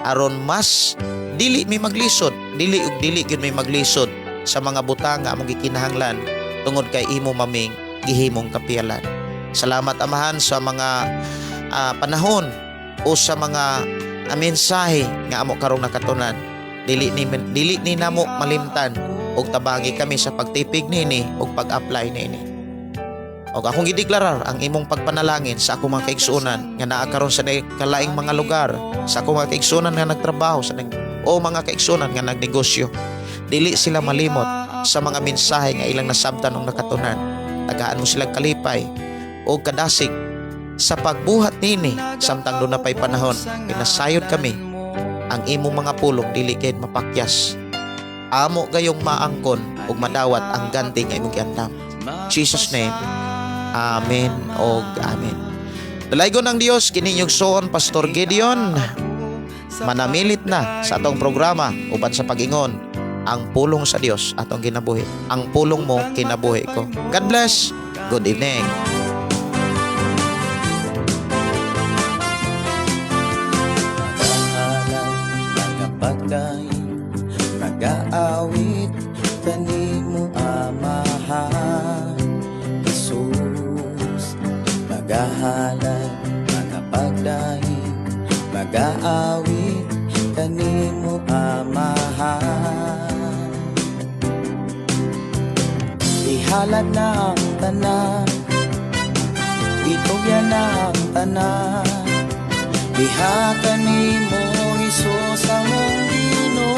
aron mas dili mi maglisod, dili ug dili gyud mi maglisod sa mga butang nga among gikinahanglan tungod kay imo maming gihimong kapiyalan. Salamat, Amahan, sa mga panahon o sa mga mensahe nga amo karong nakatunan. Dili ni namo malimtan og tabangi kami sa pagtipig nini ug pag-apply nini. Og akong gideklarar ang imong pagpanalangin sa akong mga kaigsuonan nga naa karon sa kalaing mga lugar, sa akong mga kaigsuonan nga nagtrabaho sa nag o mga kaigsuonan nga nagnegosyo. Dili sila malimot sa mga mensahe nga ilang nasabtan og nakatunan. Tagaan mo silang kalipay o kadasig sa pagbuhat nini samtang duna pay panahon. Pinasayod kami ang imong mga pulong dili kay mapakyas. Amo gayong maangkon ug madawat ang ganti nga imong giandam. Jesus' name. Amen og amen. Dalaygon ang Dios. Kini inyong igsoon, Pastor Gideon. Manamilit na sa atong programa uban sa pag-ingon, ang pulong sa Dios atong kinabuhi. Ang pulong mo, kinabuhi ko. God bless. Good evening. Nagahalad, nagapagdaig, nagaawit kanimo, Amahan Jesus. Nagahalad, nagapagdaig, nagaawit kanimo, Amahan. Ihalad na ang tanan, itugyan na ang tanan, diha kanimo. Hesus among Ginoo.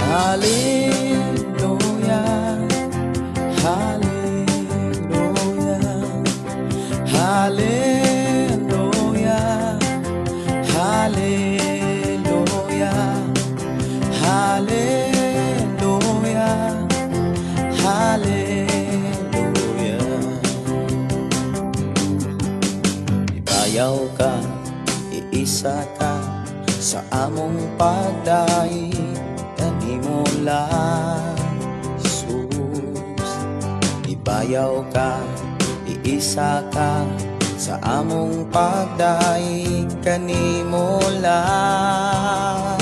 Hallelujah, Hallelujah, Hallelujah, Hallelujah, Hallelujah, Hallelujah. Ibayaw ka, iisa ka sa among pagdaig kanimo lang, Jesus. Ibayaw ka, iisa ka sa among pagdaig kanimo lang.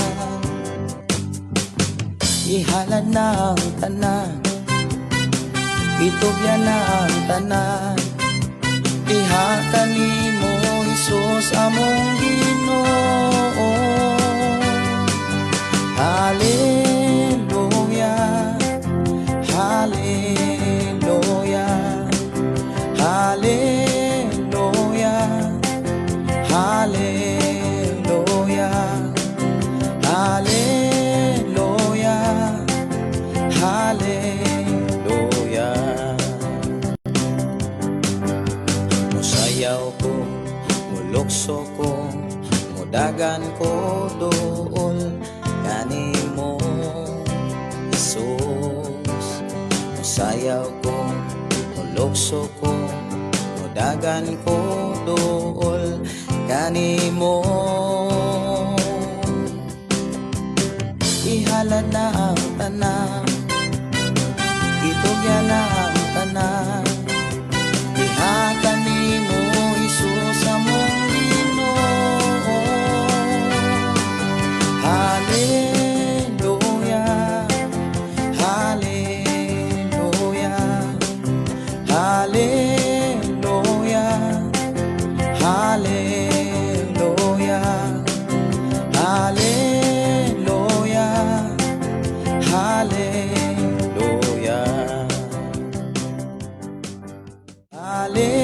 Ihalad na ang tanan, itugyan na ang tanan, diha kanimo, Hesus among Ginoo. Hallelujah, Hallelujah, Hallelujah, Hallelujah, Hallelujah, Hallelujah. Musayaw ko, mulukso ko, mudagan ko duol kanimo, Jesus. Musayaw ko, mulukso ko, mudagan ko duol kanimo. Ihalad na ang tanan, itugyan na ang tanan, diha kanimo, Hesus among Ginoo. Hallelujah, Hallelujah, Hallelujah, Hallelujah, Hallelujah, Hallelujah. Hallelujah.